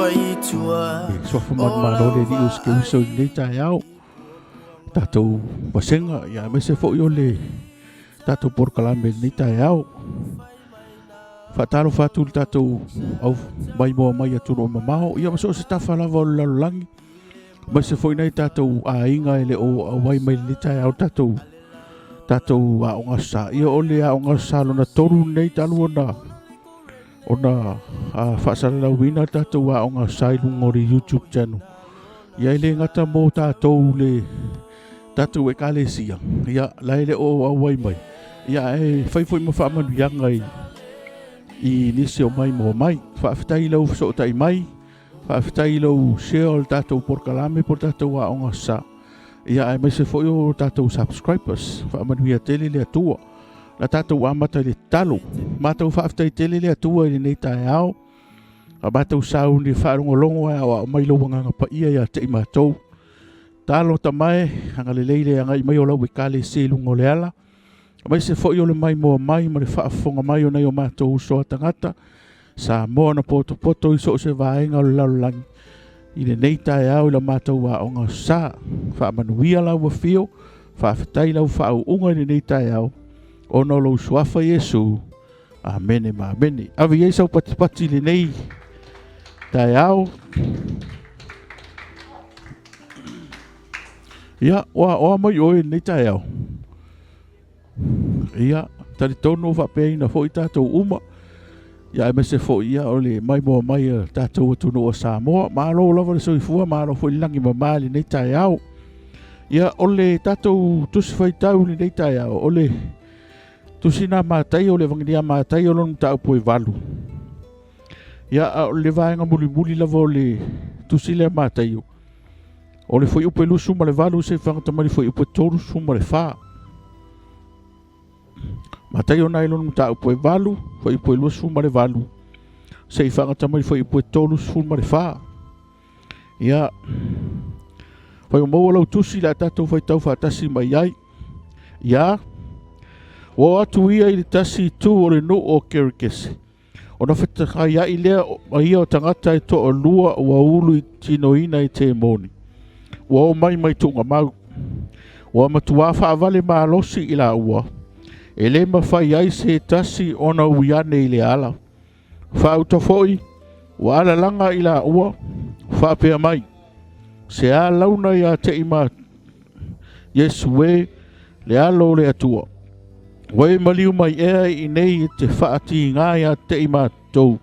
mai i tua. Suafa manumalo le Alii o si Keriso i lenei taeao, tatou vasega, ia aemaise foi o le tatou polokalame i lenei taeao. Faatalofa atu i le tatou au maimoa mai atunuu mamao, ia ma so o se tafa lava o le lalolagi, aemaise foi nai tatou aiga e le o auai mai i lenei taeao tatou tatou aoga sa. Ia o le aoga sa lona tolu lenei talu ona ona faasalalauina le tatou aoga sa i luga o le YouTube channel. Ia e le gata mo tatou le tatou ekalesia, ia la e le o auai mai, ia ae fai foi ma faamanuiaga i i nisi o mai moa mai. Faafetai i lau fesootai mai, faafetai i lau share o le tatou polokalame po o le tatou aoga sa. Ia aemaise foi o tatou subscribers. Faamanuia tele le Atua. La tatou amata i le tatalo. Matou faafetai tele le Atua i lenei taeao. A matou sauni faalogologo e aoao mai lou agaga paia ia te i matou. Talo tamae, agalelei le agai mai o lau ekalesia i luga o le ala. Aemaise foi o le maimoa mai ma le faafofoga mai o nai o matou uso a tagata. Samoa na potopoto i so o se vaega o le lalolagi i lenei taeao i la matou aoga sa. Faamanuia lau afio, faafetai lau faauuga i lenei taeao, ona o lou suafa Iesu. Amene ma amene. Ave i ai sau patipati i lenei taeao. Ia, oa, oa mai oe i lenei taeao. Ia, talitonu faapeaina foi tatou uma. Ia, aemaise foi ia o le maimoa mai a tatou atunuu o Samoa. Malo lava le soifua, malo foi le lagi mama i lenei taeao. Ia, o le tatou tusi faitau i lenei taeao, o le tusina Mataio, o le Evangelia Mataio lona mataupu e 8. Ia, a o le vaega mulimuli lava o le tusi lea Mataio, O le fuaiupu e 28 seia fagata mai le fuaiupu e 34. Mataio na i lona mataupu e 8, fuaiupu e 28, seia fagata mai le fuaiupu e 34. Ia, fai o maua lau tusi le a tatou faitau faatasi mai ai. Ia, ua o atu ia i le tasi itu o le nuu o Kerekese. Ona fetakaiai lea o ia o tagata e toalua ua ulu i tinoina i temoni. Ua o mai mai tuugamau. Ua matuā faavale malosi i laua, e le mafai ai se tasi ona ui ane i le ala. Faauta foi, ua alalaga i laua, faapea mai, Se a launa ia te i ma Iesu e, le Alo o le Atua. Ua e maliu mai ea i inei e te faatigā ia te i matou,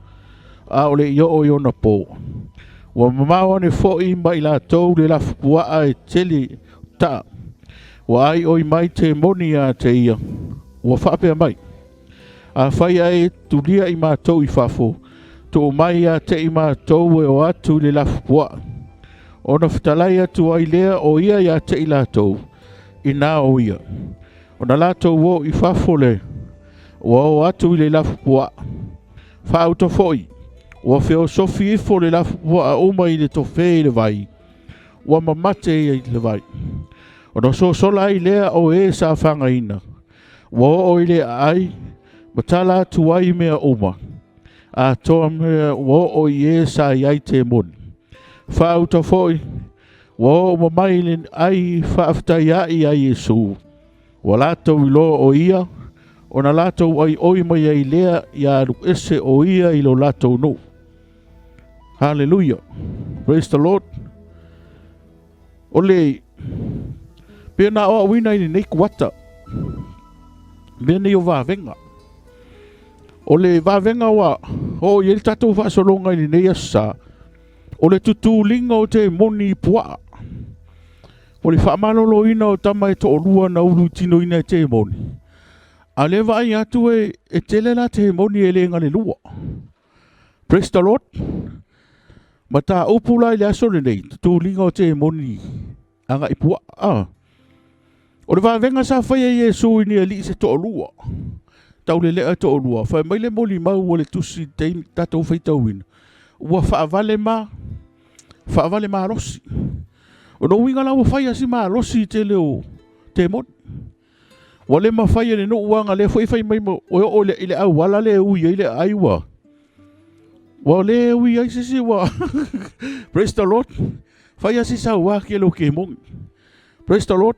a o le i oo i ona pō. Ua mamao ane foi ma i latou le lafupuaa e tele taa. Ua aioi mai te moni ia te ia, ua faapea mai, Afai ae e tulia i matou i fafo, tuu mai ia te i matou e o atu i le lafupuaa. Ona fetalai atu ai lea o ia ia te i latou, inā o ia. Ona latou o i fafo le ua o atu i le lafupuaa. Faauta foi, ua feosofi ifo le lafupuaa uma i le tofe i le vai, ua mamate ia i le vai. Ona sosola ai lea o e sa fagaina, ua oo i le aai, ma tala atu ai mea uma, atoa mea ua oo i e sa i ai temoni. Faauta foi, ua oo uma mai le ai faafetai ai a Iesu, ua latou iloa o ia, ona latou aioi mai ai lea ia alu ese o ia i lo latou nuu. Hallelujah. Praise the Lord. O le pei ona aoaoina i lenei kuata, mea nei o vavega. O le vavega ua oo i ai le tatou faasologa i lenei aso sa, o le tutuliga o temoni i puaa. O le faamaloloina o tama e toalua na ulu i tinoina e temoni. A lea vaai atu e, e tele la temoni e le galelua. Praise the Lord. Mataupu la i le aso lenei, tutuliga o temoni agai puaa. Ah. O le vavega sa faia e Iesu i ni alii se toalua. Taulelea e toalua. Fai mai le molimau o le tusi taimi tatou faitauina. Ua faavale ma faavale malosi. O lona uiga la ua fai lava si malosi i tele o temoni. Ua le mafai e le nuu aga lea foi fai mai e oo i le auala le ui ai le aai ua Ua le ui ai se isi ua Praise the Lord. Fai a si saua ke lo ke moni. Praise the Lord.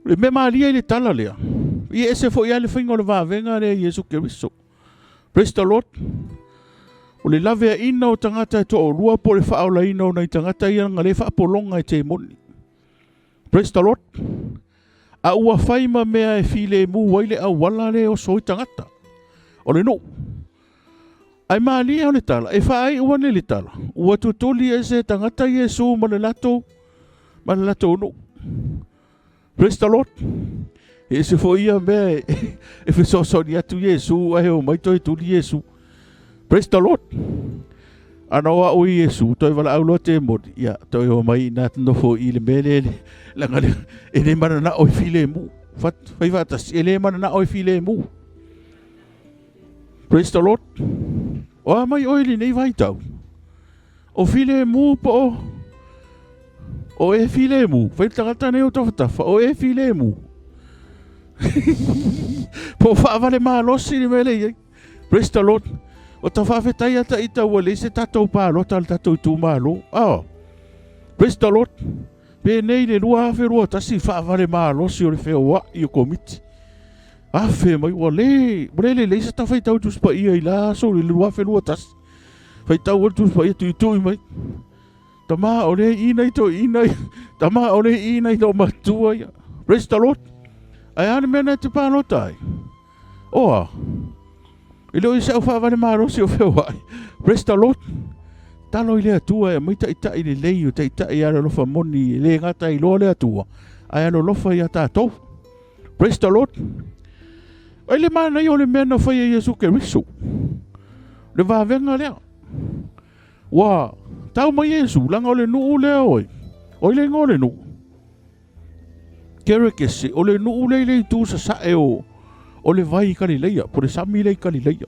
Le mea malie i le tala lea, ia ese foi lava le faiga o le vavega lea i Iesu Keriso. Praise the Lord. O le laveaina o tagata e toalua po o le faaolaina o nai tagata ia na le faapologa e temoni. Praise the Lord. A ua fai ma mea e filemu ai le auala le oso ai tagata o le nuu. Ae malie o le tala, e faaiu ane le tala, ua tutuli ese tagata Iesu ma le latou ma le latou nuu. Praise the Lord. E ese foi ia mea e fesoasoani atu Iesu ae o mai toe tuli Iesu. Praise the Lord. Ana o au i Iesu, toe valaau loa temoni, ia, toe o mai ina nofo i le mea le, leaga le, e le mananao e filemu. Fat, fai faatasi, e le mananao e filemu. Praise the Lord. O a mai oe i lenei vaitau? O filemu po o O e filemu. Fai le tagata nei o tafatafa. O e filemu. Po o faavale malosi le mea lea i ai. Praise the Lord. O ta faafetai a taita ua leai se tatou palota a le tatou itumalo. Ah. Praise the Lord. Penei le 2021 faavale malosi o le feoai o komiti. Afe mai ua le ua le lelei se tafaitau Tusi Paia i la aso i le 2021. Faitau ai le Tusi Paia tuitui mai. Tama o le ina i to ina ia. Tama o le ina i to matua ia. Praise the Lord. Ae a le mea na te palota ai? Oa. E le o i se au faavale malosi o feoai. Praise the Lord. Talo i le Atua e aumai taitai lelei o taitai alolofa moni e le gata iloa le Atua, ae alolofa ia tatou. Praise the Lord. Ai le manaia o le mea na fai e Iesu Keriso. Le vavega lea. Ua tau mai Iesu, leaga o le nuu lea oi. Oi le igoa o le nuu. Kerekese, o le nuu lea i le itu sasae o, o le vai i Kalileia, po o le sami lea i Kalileia.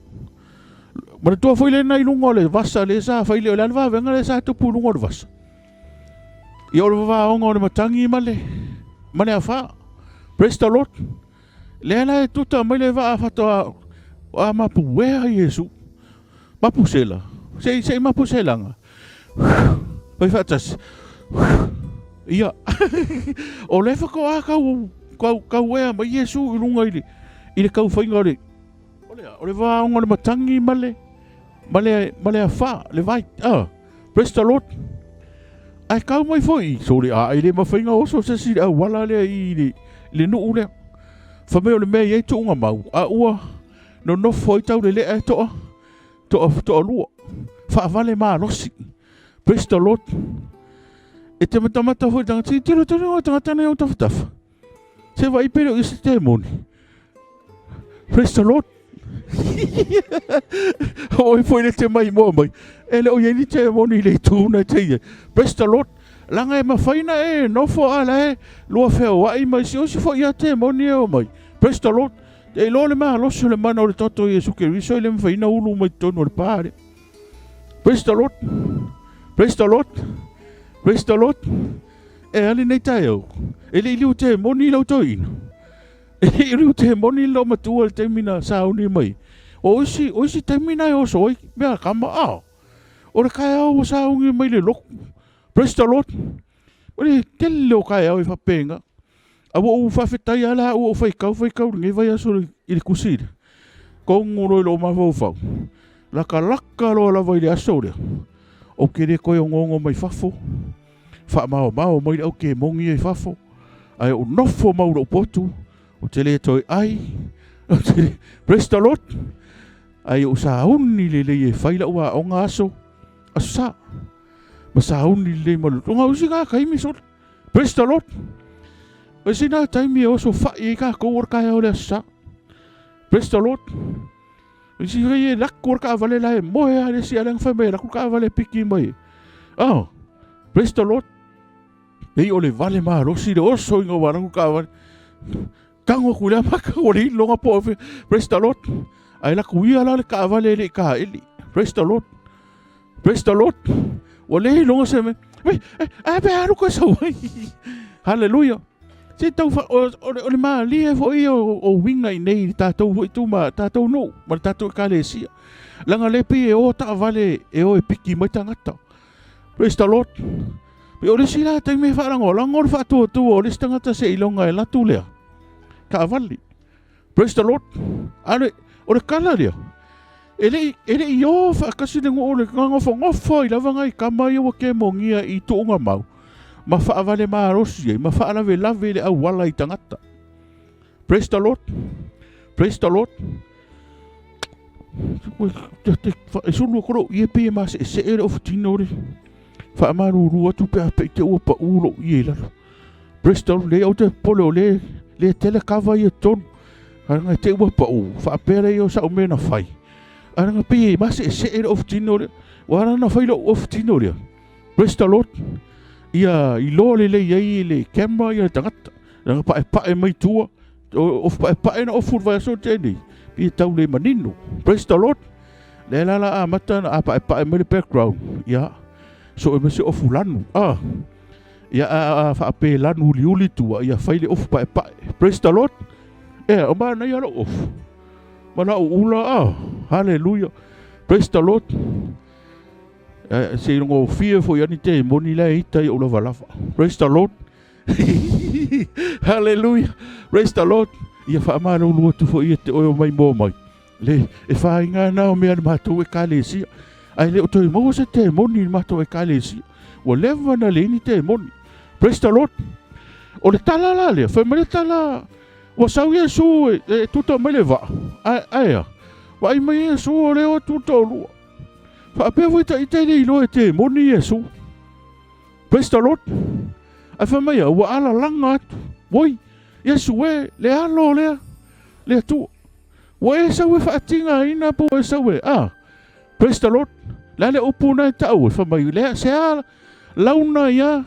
Manatua foi lena i luga o le vasa lea sa fai le, o le a le vavega lea sa tupu i luga o le vasa. Ia o le vavaoga o le matagi ma le, ma le afa. Praise the Lord. Lea la e tuta mai le vaa faatoa a mapuea Iesu. Mapusela. Se i mapuselaga. Fai faatasi. Ia. O lea faatoa kau, kau, kauea mai Iesu i luga i le, i le kaufaiga o le, o le a? O le vaoga o le matagi ma le, ma le, ma le afa, le vai. Ah, praise the Lord. Ae kau mai foi, sole a, e le mafai ona oso se isi i le auala lea i le, i le nuu lea. Fai mai o le mea e i ai tuuga mau, a ua nonofo ai taulelea e toa, toa, toalua. Faavale malosi. Praise the Lord. E te matamata foi tagata, tilotilo tonu o tagata nei o tafatafa. Se vai pe le o isi temoni. Praise the Lord. Oi foi le te mai moa mai. E le o iai ni temoni i le itu na te ia. Praise the Lord. Langa e mawhai na e nofo a la e lua wheoai mai si osi foi ia temoni e o mai. Praise the Lord. Te iloa le malosi o le mana o le toto o Iesu Keriso e le mafai ona ulu mai totonu o le pa lea. Praise the Lord. Praise the Lord. Praise the Lord. E a lenei taeao. E le i liu temoni lau toeaina. E le i liu temoni lau matua i le taimi na sauni mai. O isi, o isi taimi na e oso ai mea kama a. O le kaeao ua sauni mai le loku. Praise the Lord. O le tele o kaeao e faapena. A ua ou faafetai lava la ua ou faitau faitau i lenei vaiaso i le tusi lea. Togo loa i lou mafaufau. Lakalaka loa lava i le aso lea. Ou te le toe onoono mai fafo. Faamaomao mai le au kemoni ia i fafo. Ae ou nofo mau i lou potu. Ou te le toe ai. Ou te le... Praise the Lord. Ae ou sauni lelei e fai lau aoga aso. Aso Sa. Ma sauni lelei ma le... Ona usi ka taimi sole. Praise the Lord. O sina taimi e oso fai ai kākou o le kaeao le aso Sa. Praise the Lord. O isi fai e laku o le kaavale la e moe a le isi a le fai mai e laku le kaavale e piki mai. Oh, praise the Lord. Pei o le vale malosi le oso inga ua laku le kaavale. Tango aku i le amaka ua le iloga po o Praise the Lord. Ae laku ia la le kaavale e le i kaeli. Praise the Lord. Praise the Lord. Ua le iloga se mea. Wei, eh, ae pe alu koe sau ai. Hallelujah. Se tau fa, o, o, o le malie foi o, o uiga i nei i le tatou foi tu ma tatou nuu ma le tatou ekalesia. Leaga lea pei e o taavale e o e piki mai tagata. Praise the Lord. Pei o le isi la taimi e faalagolago le faatuatua o le isi tagata seiloga e alu atu lea taavale. Praise the Lord. A o le tala lea, e le i o faatasi le nuu le nofonofo ai lava nai tama ia ua kemonia i tuugamau ma faavale malosi ai ma faalavelave i le auala i tagata. Praise the Lord. Praise the Lord. E sulu atu lou ie pei e maseesee le ofutino le faamalulu atu pe a pei te ua pau lou ie i lalo. Praise the Lord. Leai ou te popole o le le tele kava ia tonu. Leaga te ua pau faapea lea o sau mea na fai. Ae leaga pei e maseesee le ofutino lea. Ua ala ona fai lou ofutino lea. Praise the Lord. Ia iloa lelei ai le camera ia le tagata. Leaga paepae mai tua. Ofu paepae na ofu i le vaiaso na tea nei. Pei e tau le manino. Praise the Lord. Lea la la amata ona a paepae mai le background. Ia, soo mai se ofu lanu. Ah. Ia a, a faape lanu uliuli tua, ia fai le ofu paepae. Praise the Lord. Ea, o manaia lou ofu. Ma lau ula, ah. Hallelujah. Praise the Lord. Eh, se gofie foi ani te moni la e ita i ou lavalava. Praise the Lord. Hallelujah. Praise the Lord. Ia faamalulu atu foi ia te oe o mai moa mai. Le, e whāinga ana o mea le mātou ekalesia. Ae le o toe maua se temoni i le matou ekalesia. Ua leva na leai ni temoni. Praise the Lord. O le tala la lea, fai mai le tala, ua sau Iesu e, e tuta mai le vaa. Ae, ae a, vaai mai Iesu o lea ua tuta o lua. Faapea foi ta ita e le iloa e temoni Iesu. Praise the Lord. Ae fai mai a, ua alalaga atu. Oi, Iesu e, le alo lea, le Atua. Ua e sau e faatigaina po ua e sau e, a, praise the Lord. Le a le upu na e tau e fai mai, le, se a launa ia,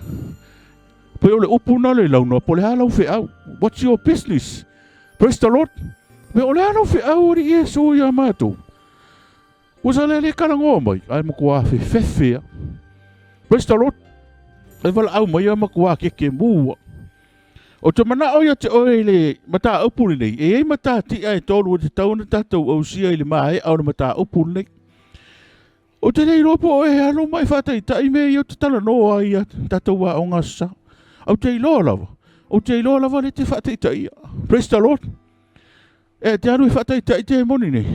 pei o le upu na le launa, po o le a lau feau. What's your business? Praise the Lord. Pei o le a lau feau Alii Iesu ia matou. Ua sa lea le talanoa mai, ae matua fefefe a. Praise the Lord. E valaau mai a matua kekemu a. Ou te manao ia te oe i le mataupu lenei, e i ai matatia e tolu e tatau ona tatou ausia i le maea o le mataupu lenei. Ou te le iloa po o e alo ma e faataitai mea ia ou te talanoa ai ia tatou aoga aso Sa. Ou te iloa lava, ou te iloa lava le te faataitaia. Praise the Lord. E te alu e faataitai te moni nei.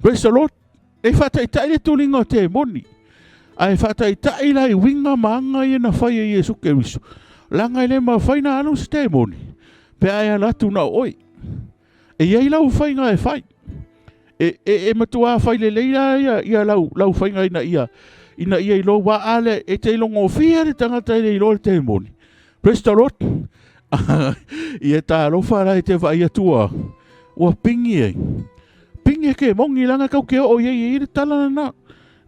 Praise the Lord. E faataitai le tuliga o temoni. Ae faataitai la i uiga ma aga ia na fai e Iesu Keriso. Leaga e le mafai na alu se temoni pe a e ala atu na o oe. E i ai lau faiga e fai. E, e, e matuā fai lelei la ia, ia lau, lau faiga ina ia, ina ia iloa ua a le, e te ilogofia le tagata e le iloa le temoni. Praise the Lord. Ia talofa la e te vaai atu ua, ua pingi ai. Pingi e ke mongi langa kau ke oo i ai i le tala lana.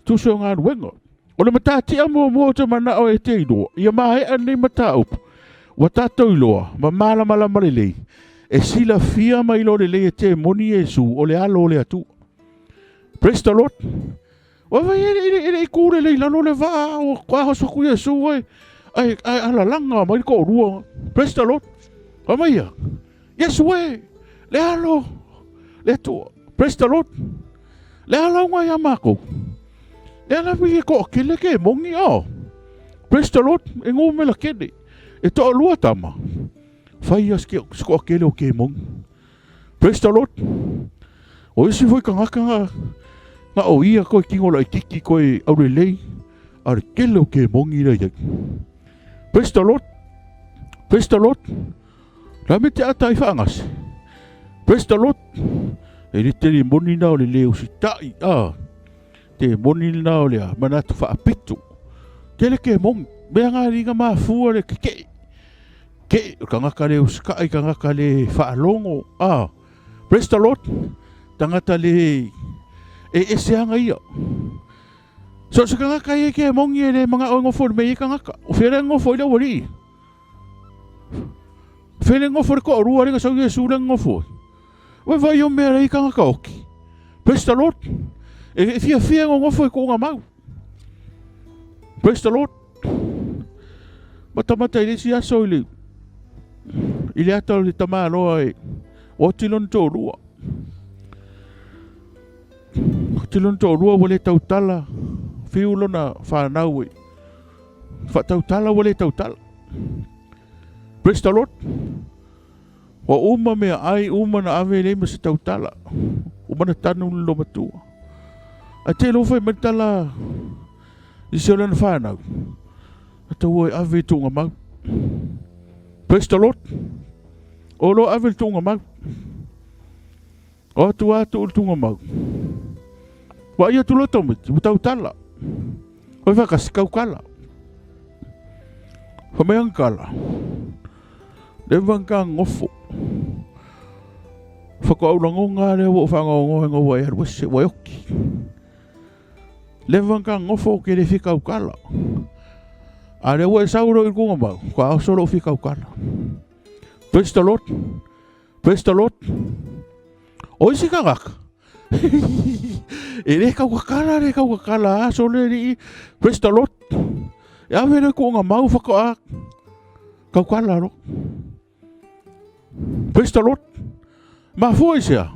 Tusi o galuega. O le matatia muamua o te manao e te iloa, ia maea lenei mataupu, ua tatou iloa, ma malamalama lelei, e silafia ma iloa lelei e te moni Iesu o le alo o le Atua. Praise the Lord. Ua fai e, e, e le i kū lelei lalo le vaa, ua kwahoso atu Iesu ai, ai, ai alalaga mai le toalua. Praise the Lord. Fai mai ia, Iesu e, le alo, le Atua. Praise the Lord. Le a lauga ia mākou. Le ala wi e toakele ke mongi o. Praise the Lord. E ngū mela kene. E toalua tama. Fai ia se toakele o ke mongi. Praise the Lord. O isi foi tagata na, na o ia koe tino laititi koe aulelei, a le tele o kemoni la iai. Praise the Lord. Praise the Lord. La me te ata i whaangase. Praise the Lord. E le tele moni na o le le usitai. Ah, te moni na o le a manatu whaapito. Tele ke moni. Mea ngā ringa mafua le kekee. Ke, tagata le usikai, tagata le faalogo, a, praise the Lord, tagata le e ese aga ia. So se tagata ia ke mongi e le mangao e ngofo le mea ia tagata. O fea le ngofo i le aualii. Fea le ngofo le toalua le sau Iesu le ngofo. Vai vai o mea lei tagata oki. Praise the Lord. E fia fia ngofo i kuunga mau. Praise the Lord. Matamata i le isi aso i le i le ata o le tamaloa e oti lona toalua. Te lona toalua ua le tautala, fiu lona fanau e faatautala ua le tautala. Praise the Lord. Ua uma mea ai, uma na ave lei ma se tautala. Uma na tanu le lomatua. Ae te lo fai mai tala i se lona fanau. Ataua e ave i tuuga mau. Praise the Lord. O lo ave i tuuga mau. O atu atu i tuuga mau. Wa ia tu loto miti, ua tautala. Oi whakasi kaukala. Wha kala. Le wanga ngofo. Whakaulagonga lea ua ou faagaogoa ina ua e alu ese, ua e oki. Leva ka ngofo ke le fikaukala. A lea ua e sau lou i kuga mau, ka oso lou fikaukala. Praise the Lord. Praise the Lord. O isi kangaka. e le kaukakala, le kaukakala, aso le lii. Praise the Lord. E ave le kuga mau whaka kaukala lo. Praise the Lord. Mafua i sea.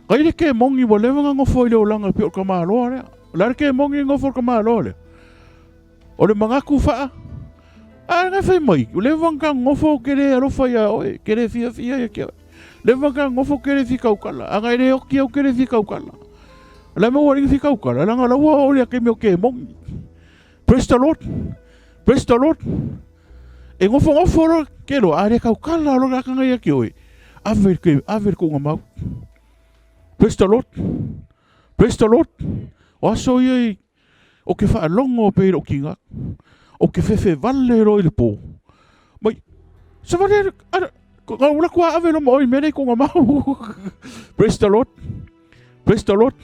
Kai le ke mongi wa leva nga ngofo i le olanga pi o ka maloa lea. La le ke mongi ngofo ka maloa lea. O le mangaku faa. A nga fai mai, o leva nga ngofo ke le alofa ia oe, ke le fia fia ia ke oe. Leva nga ngofo ke le fi kaukala. Anga ele oki au ke le fi kaukala. La me wari fi kaukala, la nga lawa o le ke me o ke mongi. Praise the Lord. Praise the Lord. E ngofongofo ro ke lo a re kaukala ro ka ngai ki oi. Ave ke ave ko mau. Praise the Lord. Praise the Lord. O aso ia o ke whaalongo pe ro kinga. O ke fefe vale ro i le pō. Mai, sa vale, ara, ngā ula kua ave lo mo oi mere ko ngā mau. Praise the Lord. Praise the Lord.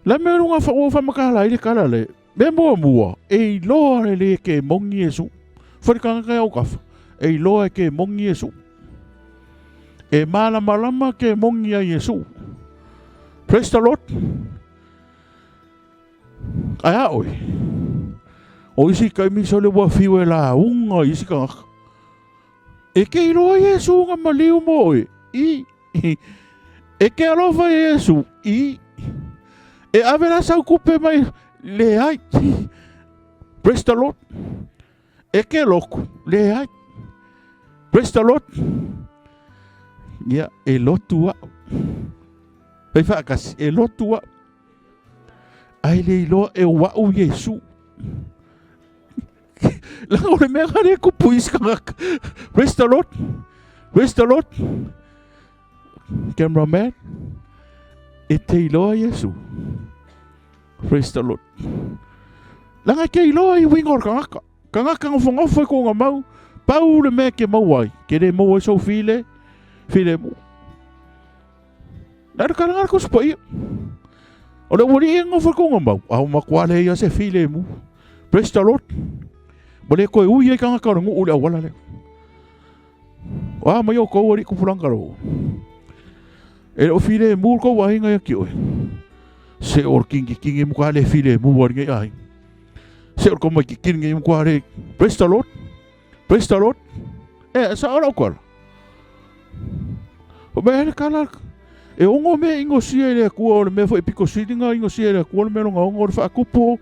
La me runga wha o whamakala i le kala le. Me muamua, e iloa le le ke mongi Iesu. Wharikanga kai au kafa. E iloa e ke mongi Iesu. E malamalama ke mongi a Iesu. Praise the Lord. Ai a oi. O isi kai miso le ua fiu e la unga isi kangaka. E ke iloa Iesu nga maliu mo oi. I. E ke alofa i Iesu i e ave la sau kupe mai leai. Praise the Lord. E ke loku leai. Praise the Lord. Ia, e lotu au. Hei whaakasi, e lotu au. Ai le iloa e o au Iesu. Langa o le mea nga le kupu isi kangaka. Praise the Lord. Praise the Lord. Cameraman. E te iloa Iesu. Praise the Lord. Langa ke iloa i winga o le kangaka. Kangaka ngofongofo i ko nga mau. Pau le mea ke mau ai. Ke le mau ai sau file. File mu. Na le kalanga ko spa ia. O le wali e ngofo ko nga mau. Au makwa le ia se file mu. Praise the Lord. Mo le koe ui e kangaka o le nguu le awala le. O a mai o kou ari kupulanga ro. E o file mu ko wahinga ia ki oe. Se o kingi kingi mu ka le file mu wari ngai ai. Se o ko mai ki kingi mu ka le. Praise the Lord. Praise the Lord. E sa ora o kola. O mea hele kala e ongo mea ingosia i le akua o le mea foi piko silinga ingosia i le akua o le mea longa ongo o le whaakupo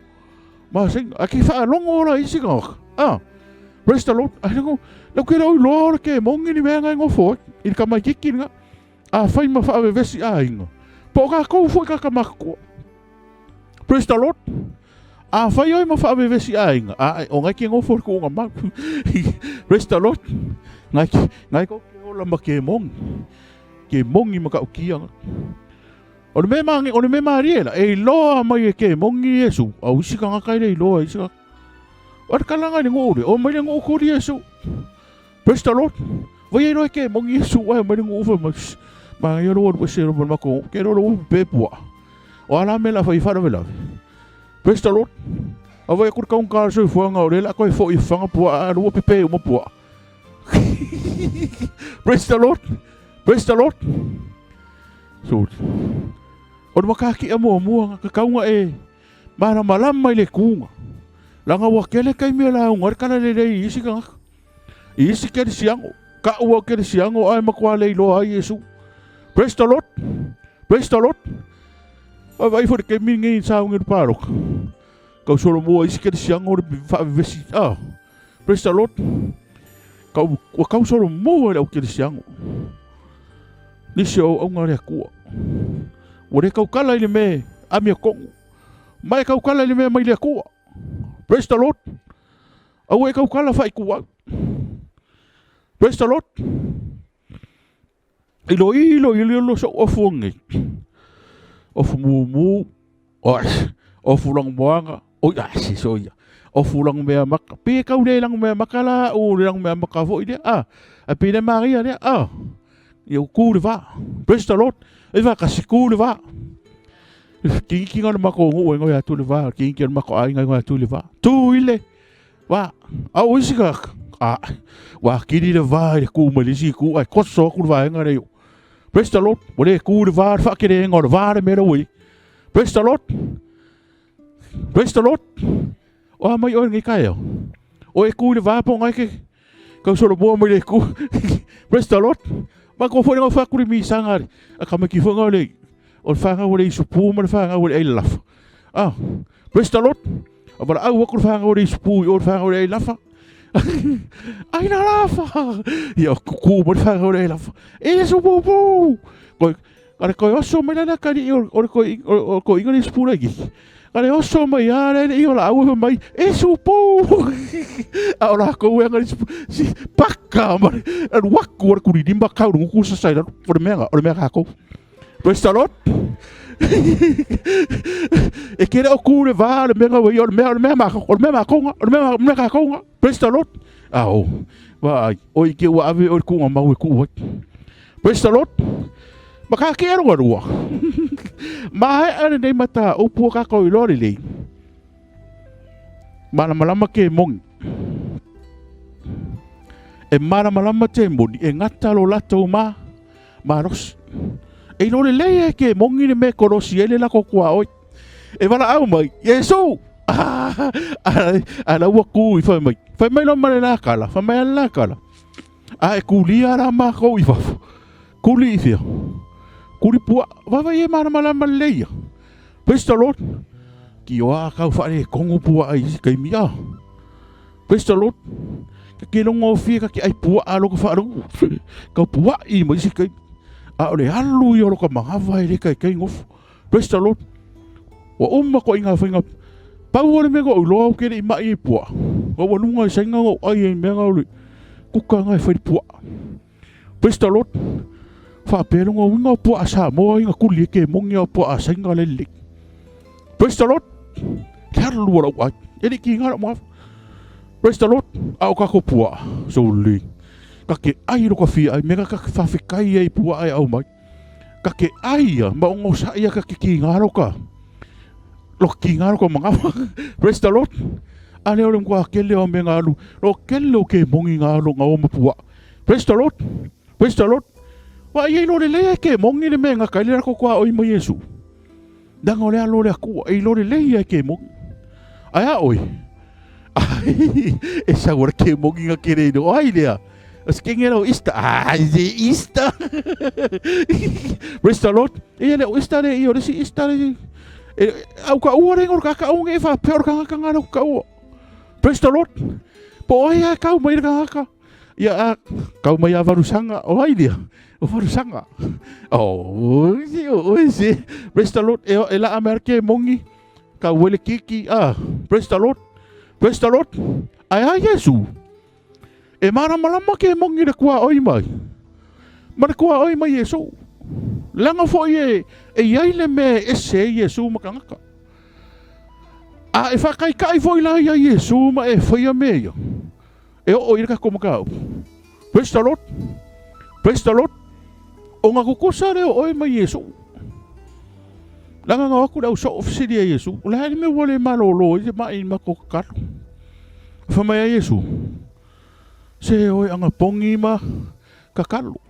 ma sing a ki whaalongo ora isi ka waka. Ah, praise the Lord. Ai lengo, lau ke lau loa o le ke mongi ni mea ngai ngofo i le kamai kiki nga. A whai ma whaavevesi a inga. Po ka kou foi ka kamakua. Praise the Lord. A whai oi ma whaavevesi a inga. A o ngai ke ngofo ko nga mau. Praise the Lord. Ngai ngai ko ke ola ma ke mongi. Ke mongi ma ka ukia. O le mea maangi, o le mea marie la, e iloa mai e ke mongi Iesu, au isi kangaka ile iloa isi kangaka. O le kalanga i le nguu le, o mai le nguu kuri Iesu. Praise the Lord. Vai e iloa e ke mongi Iesu, ai mai le nguu fa mai. Ma ia lo ese lo mako, ke lo lo pe pua. O ala me la fa i fa la. Praise the Lord. A vai ku kaung ka so fuanga o le la koe fo i fanga pua a lo pepe o pua. Praise the Lord. Praise the Lord. So, o le makaki a mua mua ka kaunga e malamalama i le kuga. Langa ua kele kaimi e lauga le kala lelei i isi kangaka. I isi kerisiano. Ka ua kerisiano ae matua le iloa ai Iesu. Praise the Lord. Praise the Lord. Vaavaai foi i le taimi lenei i sauga i le palota, tau solomua isi kerisiano le faavevesi, ah, praise the Lord. Kau, ua tau solomua i le au kerisiano. Nisi o auauna a le Atua. Ua le tautala i le mea amiotonu, ma e tautala i le mea mai le Atua. Praise the Lord. Aua e tautala faaituau. Praise the Lord. Iloilo iloilo so'u ofu o lenei. Ofu mumu, oi, ofu lanumoana, oi a se soia. Ofu lanumeamata. Pei e tau le lanumeamata la au le lanumeamata foi lea. Ah, ae pei le manaia lea. Ah, ia ua tu le va. Praise the Lord. E faatasi tu le va. Kiniki o le matou nuu e igoa ia Tuliva, kiniki o le matou aiga e igoa ia Tuliva. Tu i le va. A o isi tagata, a, ua atili le va i le tu mai le isi itu ae toso atu le vaega lea i o. Praise the Lord. Ua le tu i le va le faateleina o le va le mea lea ua i ai. Praise the Lord. Praise the Lord. O a mai oe lenei taeao? O e tu i le va po o na e te tau solomua mai le itu. Praise the Lord. Matou foi le gaufa atu le misaga a tamaiti foi o le o le fanau a le Isupu ma le fanau a le Ailalafa. Ah, praise the Lord. A valaau atu le fanau a le Isupu i o le fanau a le Ailafa. Ailalafa! Ia, kuku mai le fanau a le Ailafa. E Isupu pu! Koe, a le koe oso mai la le akalii o le koe o le koe le Isupu la iki. A le oso mai a le i o la au mai e supu. A o la kou e ngari si paka ma le waku o le kuri limba kau lungu ku sa sai la o le mea o le mea ka kou. Praise the Lord. E kere o ku le va le mea o le mea o le mea ma o le mea ma konga o le mea mea ka konga. Praise the Lord. A o va ai o i ke ua ave o le kuga mau e ku ai. Praise the Lord. Ma ka ke ero rua. Ma he ale nei mata o pua ka ko i lore lei. Malamalama ke mongi. E malamalama te moni e ngata lo latou ma malosi. E lore lei e ke mongi le me kolosi ele la ko kua oi. E wala au mai, Yesu! A la ua ku i whai mai. Whai mai lo mare la kala, whai mai la kala. A e kulia la mākou i fafo. Kuli i whia. Kuli pua. Wawa i e malamalama lelei ia. Praise the Lord. Ki o a kau whaare kongo pua ai isi kaimi a. Praise the Lord. Ka ke longo o fia ka ke ai pua a loka whaarungu. Kau pua i ma isi kaimi. A o le alu i o loka mangawa e le kai kai ngofu. Praise the Lord. Ua uma ko inga whainga. Pau o le mea o iloa au ke le i mai i pua. Ua ua lunga i sainga o ai e mea o le kuka ngai whai pua. Praise the Lord. Whaapea lunga winga o pua a Samoa inga kuli e ke mongi o pua a sainga le le. Praise the Lord. Ke aru lua lau ai. E li ki ngā mo. Praise the Lord. A o kako pua. So le. Ka ke ai lo ka fia ai. Mega ka whawhikai ai pua ai au mai. Ka ke ai ia, ma o ngosa ia ka ke ki ngā roka. Lo ki ngā roka mga. Praise the Lord. A leo le mkua kele o me ngā alu. Lo kele o ke mongi ngā alu ngā o mapua. Praise the Lord. Praise the Lord. Wa ia ilo le lea ke mongi le me ngā kaile rako kua oi mai Yesu. Danga o le alo le akua, e ilo le lea ke mongi. Ai a oi. Ai, e sa ora ke mongi ngā kere ino. Ai lea. O se kenge lau Easter. Ai, se Easter. Praise the Lord. E le o Easter le, i o le si Easter le. E, au ka ua le ngor ka ka unge e wha pe ora ka ngā lau ka ua. Praise the Lord. Po ai a kau mai le ka Ia, a, kau mai a Varusanga, o ai lea, o Varusanga. Oh, si, o, si. Praise the Lord. E, e la a ke mongi, ka wele kiki, ah, praise the Lord. Praise the Lord. Ai a Yesu. E malamalama ke mongi le kua oi mai. Ma le kua oi mai Yesu. Langa foi e, e iai le me ese e Yesu makangaka. A e whakaikai foi la ia Yesu ma e whaia me ia. E oo i le kako mataupu. Praise the Lord. Praise the Lord. O ngā kukusa leo oe mai Iesu. Langa ngā aku le au soo fesili a Iesu. O le haere me ua le malolo i te mai ma ko kakalo. Wha mai a Iesu. Se oe anga pongi ma kakalo.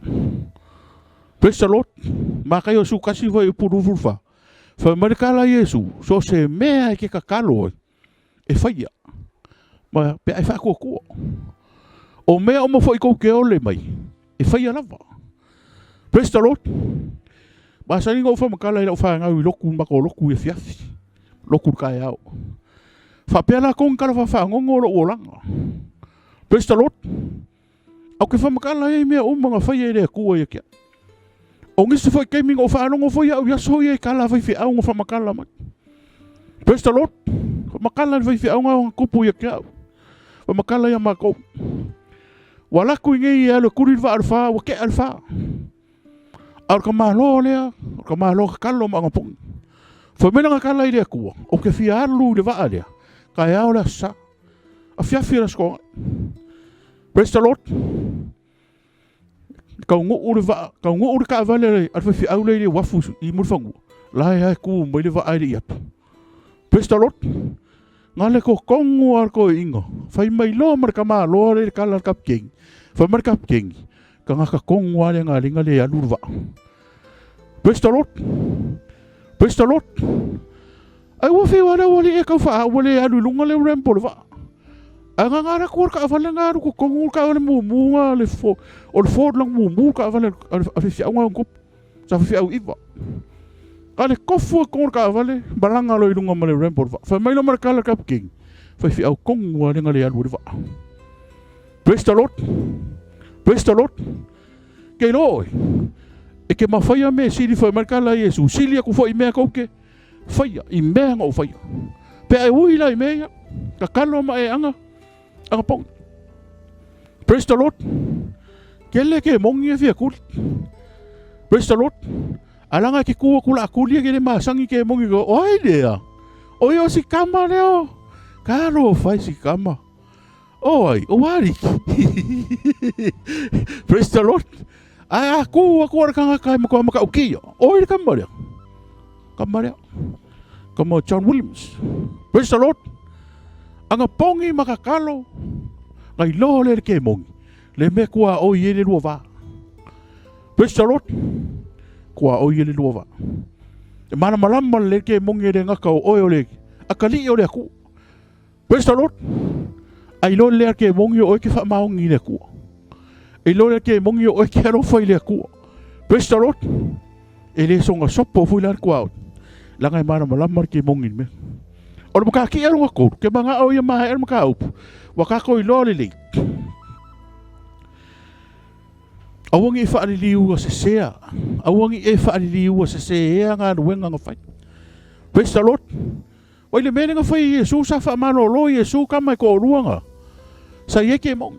Praise the Lord. Ma kai o su kasi whai upu rufu wha. Wha mai le kala Iesu. So se mea e ke kakalo oe. E whaia. Ma pe ai whaakuakua. O mea o mo fo i kou ke ole mai. E whaia lava. Praise the Lord. Masani ona ou faamatala i lau fanau i lotu matou lotu i afiafi, lotu i le taeao. Faapea latou ni tala faafagogo o lou olaga. Praise the Lord. Ou te faamatala ai i mea uma na faia e le Atua ia te au. O nisi foi taimi na ou faalogo foi au i aso ia i tala a faifeau na faamatala mai. Praise the Lord. Faamatala le faifeau na tupu ia te au. Faamatala ia matou. Ua alu atu i nei e alu e tuli le vaa o le fa, ua tea le fa. A o le tamaloa lea, o le tamaloa tatalo ma anapogi. Fai mai lana tala i le Atua, ou te fia alu i le vaa lea, taeao le Aso Sa, afiafi le Aso Toonai. Praise the Lord. Taunuu le vaa, taunuu le taavale a le faifeau lea i le uafu i Mulifanua, la e lava e tu mai le vaa e le i atu. Praise the Lord. Na le totonu lava o le toeaina, fai mai loa ma le tamaloa lea i le tala a le kapikeni. Fai mai le kapikeni, tagata tonu lava lea na ala ai ona le alu le vaa. Praise the Lord. Praise the Lord. Ai ua fiu lava le aualii e tau faa ua le alu i luga le ramp o le vaa. Ae na na alu atu le taavale na alu totonu le taavale mumu na le fo, o le Ford lona mumu le taavale a le faifeau na tupu. Sa faifeau iva. A le tofu atu o le taavale, malaga loa i luga ma le ramp o le vaa. Fai mai loa ma le tala a le kapikeni, faifeau tonu lava lea na le alu ai le vaa. Praise the Lord. Praise the Lord. Ke iloa oe, e ke mafaia mea e sili fai mai le tala a Iesu, sili atu foi i mea tou te faia, i mea na ou faia. Pe a e ui la i mea ia, tatalo ma e aga, aga pogi. Praise the Lord. Kele ke mongi e fia kuli. Praise the Lord. Alanga ke kua kula kuli e ke le masangi ke mongi ko, oi lea. Oi o si kama leo. Kalo fai si kama. Oi, o ariki. Praise the Lord. Ai a ku aku ara kanga kai makoa maka ukia. Oi le kama lea. Kama lea. Kama John Williams. Praise the Lord. Anga pongi makakalo. Ngai loa le ke mongi. Le mea kua oi e le lua va. Praise the Lord. Kua oi e le lua va. E malamalama le ke mongi e le ngaka o oe o le akalii o le aku. Praise the Lord. Ai loa lea ke mongi o oe ke whaamaongi i le Atua. E loa lea ke mongi o oe ke alofa i le Atua. Praise the Lord. E le songa sopo fui la le kua oe. Langa e malamalama le ke mongi le mea. O le makaki e lunga koru, ke manga o ia mahe e le makaupu. Wa kako i loa le lei. Aua ne i faaliliua sesea, aua ne i e faaliliua sesea galuega na fai. Praise the Lord. Oi le mea lea na fai e Iesu, sa faamalolo Iesu tama e toalua na sa i ai kemoni.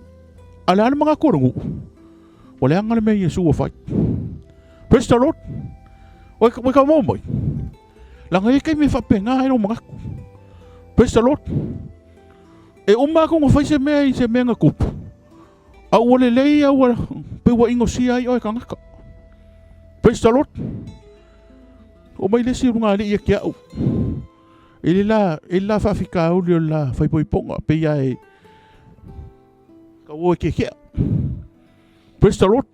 A o le a le manatu o le nuu? Ua leaga le mea Iesu ua fai. Praise the Lord. Ua ua tau maua mai. Leaga e i ai taimi e faapena ai lou manatu. Praise the Lord. E uma atu ona fai se mea i se mea na tupu, a ua lelei a ua pei ua inosia ai oe tagata. Praise the Lord. Oo mai le isi ulugalii ia te au. I le la, i le la faafitauli o le la faaipoipoga, pei lava e tauo e kekea. Praise the Lord.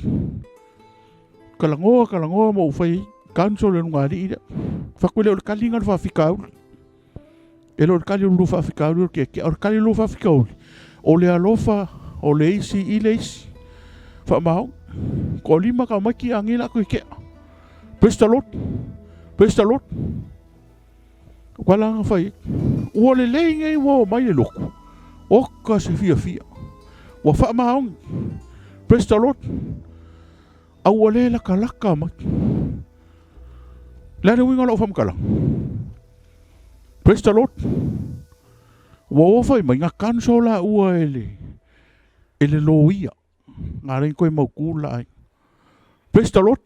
Talanoa, talanoa ma ou fai counsel le ulugalii lea. Fai atu lea o le taliga o le faafitauli. E le o le tali o le lua faafitauli o le kekea, o le tali o le lua faafitauli, o le alofa o le isi i le isi. Faamaoni. Toalima tamaiti a nei la kekea. Praise the Lord. Praise the Lord. Ua la fai. Ua lelei nei ua o mai le lotu. Oka se fiafia. Ua faamaoni. Praise the Lord. A ua le lakalaka mai. Le a le uiga o lau faamatalaga? Praise the Lord. Ua o fai mai, na cancel la ua e le, e le loia. Nga le koe mautu la ai. Praise the Lord.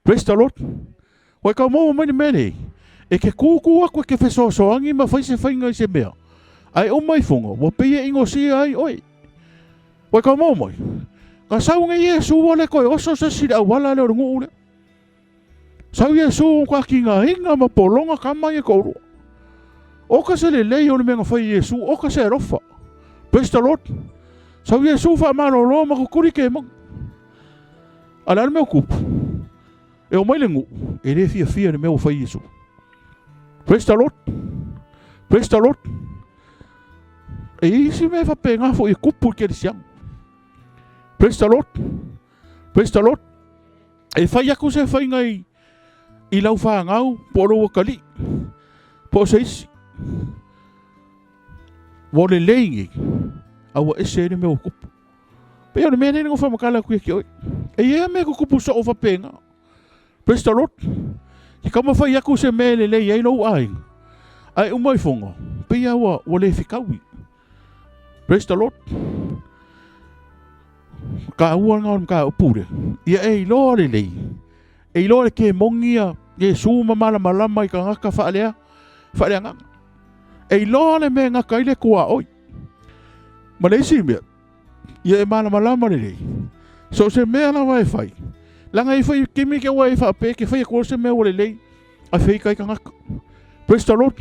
Praise the Lord. Ua e tau maua mai le mea lenei, e ke kūkū atu e ke fesoasoani ma fai se faiga i se mea, ae uma ifoga, ua pei e inosia ai oe. Ua e tau maua mai, ka sau nei Iesu ua le toe oso se isi i le auala lea o le nuu lea. Sau Iesu ka kigaina ma pologa tama ia e toalua. Oka se lelei o le mea na fai e Iesu, oka se alofa. Praise the Lord. Sau Iesu faamalolo ma kukuli ke moni. A o le a le mea o tupu? E omai le nuu, e le fiafia i le mea ua fai e Iesu. Praise the Lord. Praise the Lord. E i ai isi mea e faapena foi e tupu i le kerisiano. Praise the Lord. Praise the Lord. E fai atu se faiga i I lau fanau po o lou atalii po o se isi. Ua lelei nei, a ua ese ai le mea ua tupu. Pei o le mea lea na faamatala atu ia te oe. E i ai lava mea e tutupu soo faapena. Praise the Lord. Ke taumafai atu se mea e lelei ai lou aiga, ae uma ifoga, pei lava ua le fetaui. Praise the Lord. Taua lena o le mataupu lea. Ia e iloa lelei, e iloa le kemoni ia Iesu ma malamalama i tagata faalea, faaleagaga. E iloa le mea e gata ai le tuaoi. Ma le isi mea, ia e malamalama lelei, so o se mea lava e fai, leaga e i ai foi taimi ke ua e faapea e te fai atu se mea ua lelei, ae feita ai tagata. Praise the Lord.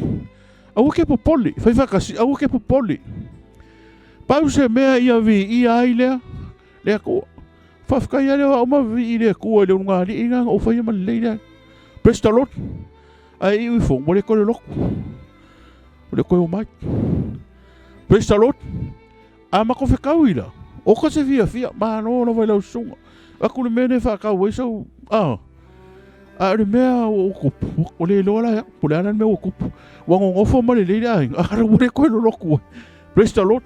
Aua ke popole, fai faatasi, aua ke popole. Pau se mea ia viia ai lea, le Atua. Faafetai lea o au ma vivii le Atua i le ulugalii na na ou faia ma lelei lea. Praise the Lord. Ae iu ifo, ua le toe lotu. Ua le toe o mai. Praise the Lord. A matou fetaui la, oka se fiafia, malo lava i lau susuga. Atu le mea lea e faatau ai sau, a, a o le mea ua tupu, ua le iloa la e au, po o le a la le mea ua tupu. Ua nonofo ma lelei le aiga, a ua le toe lolotu ai. Praise the Lord.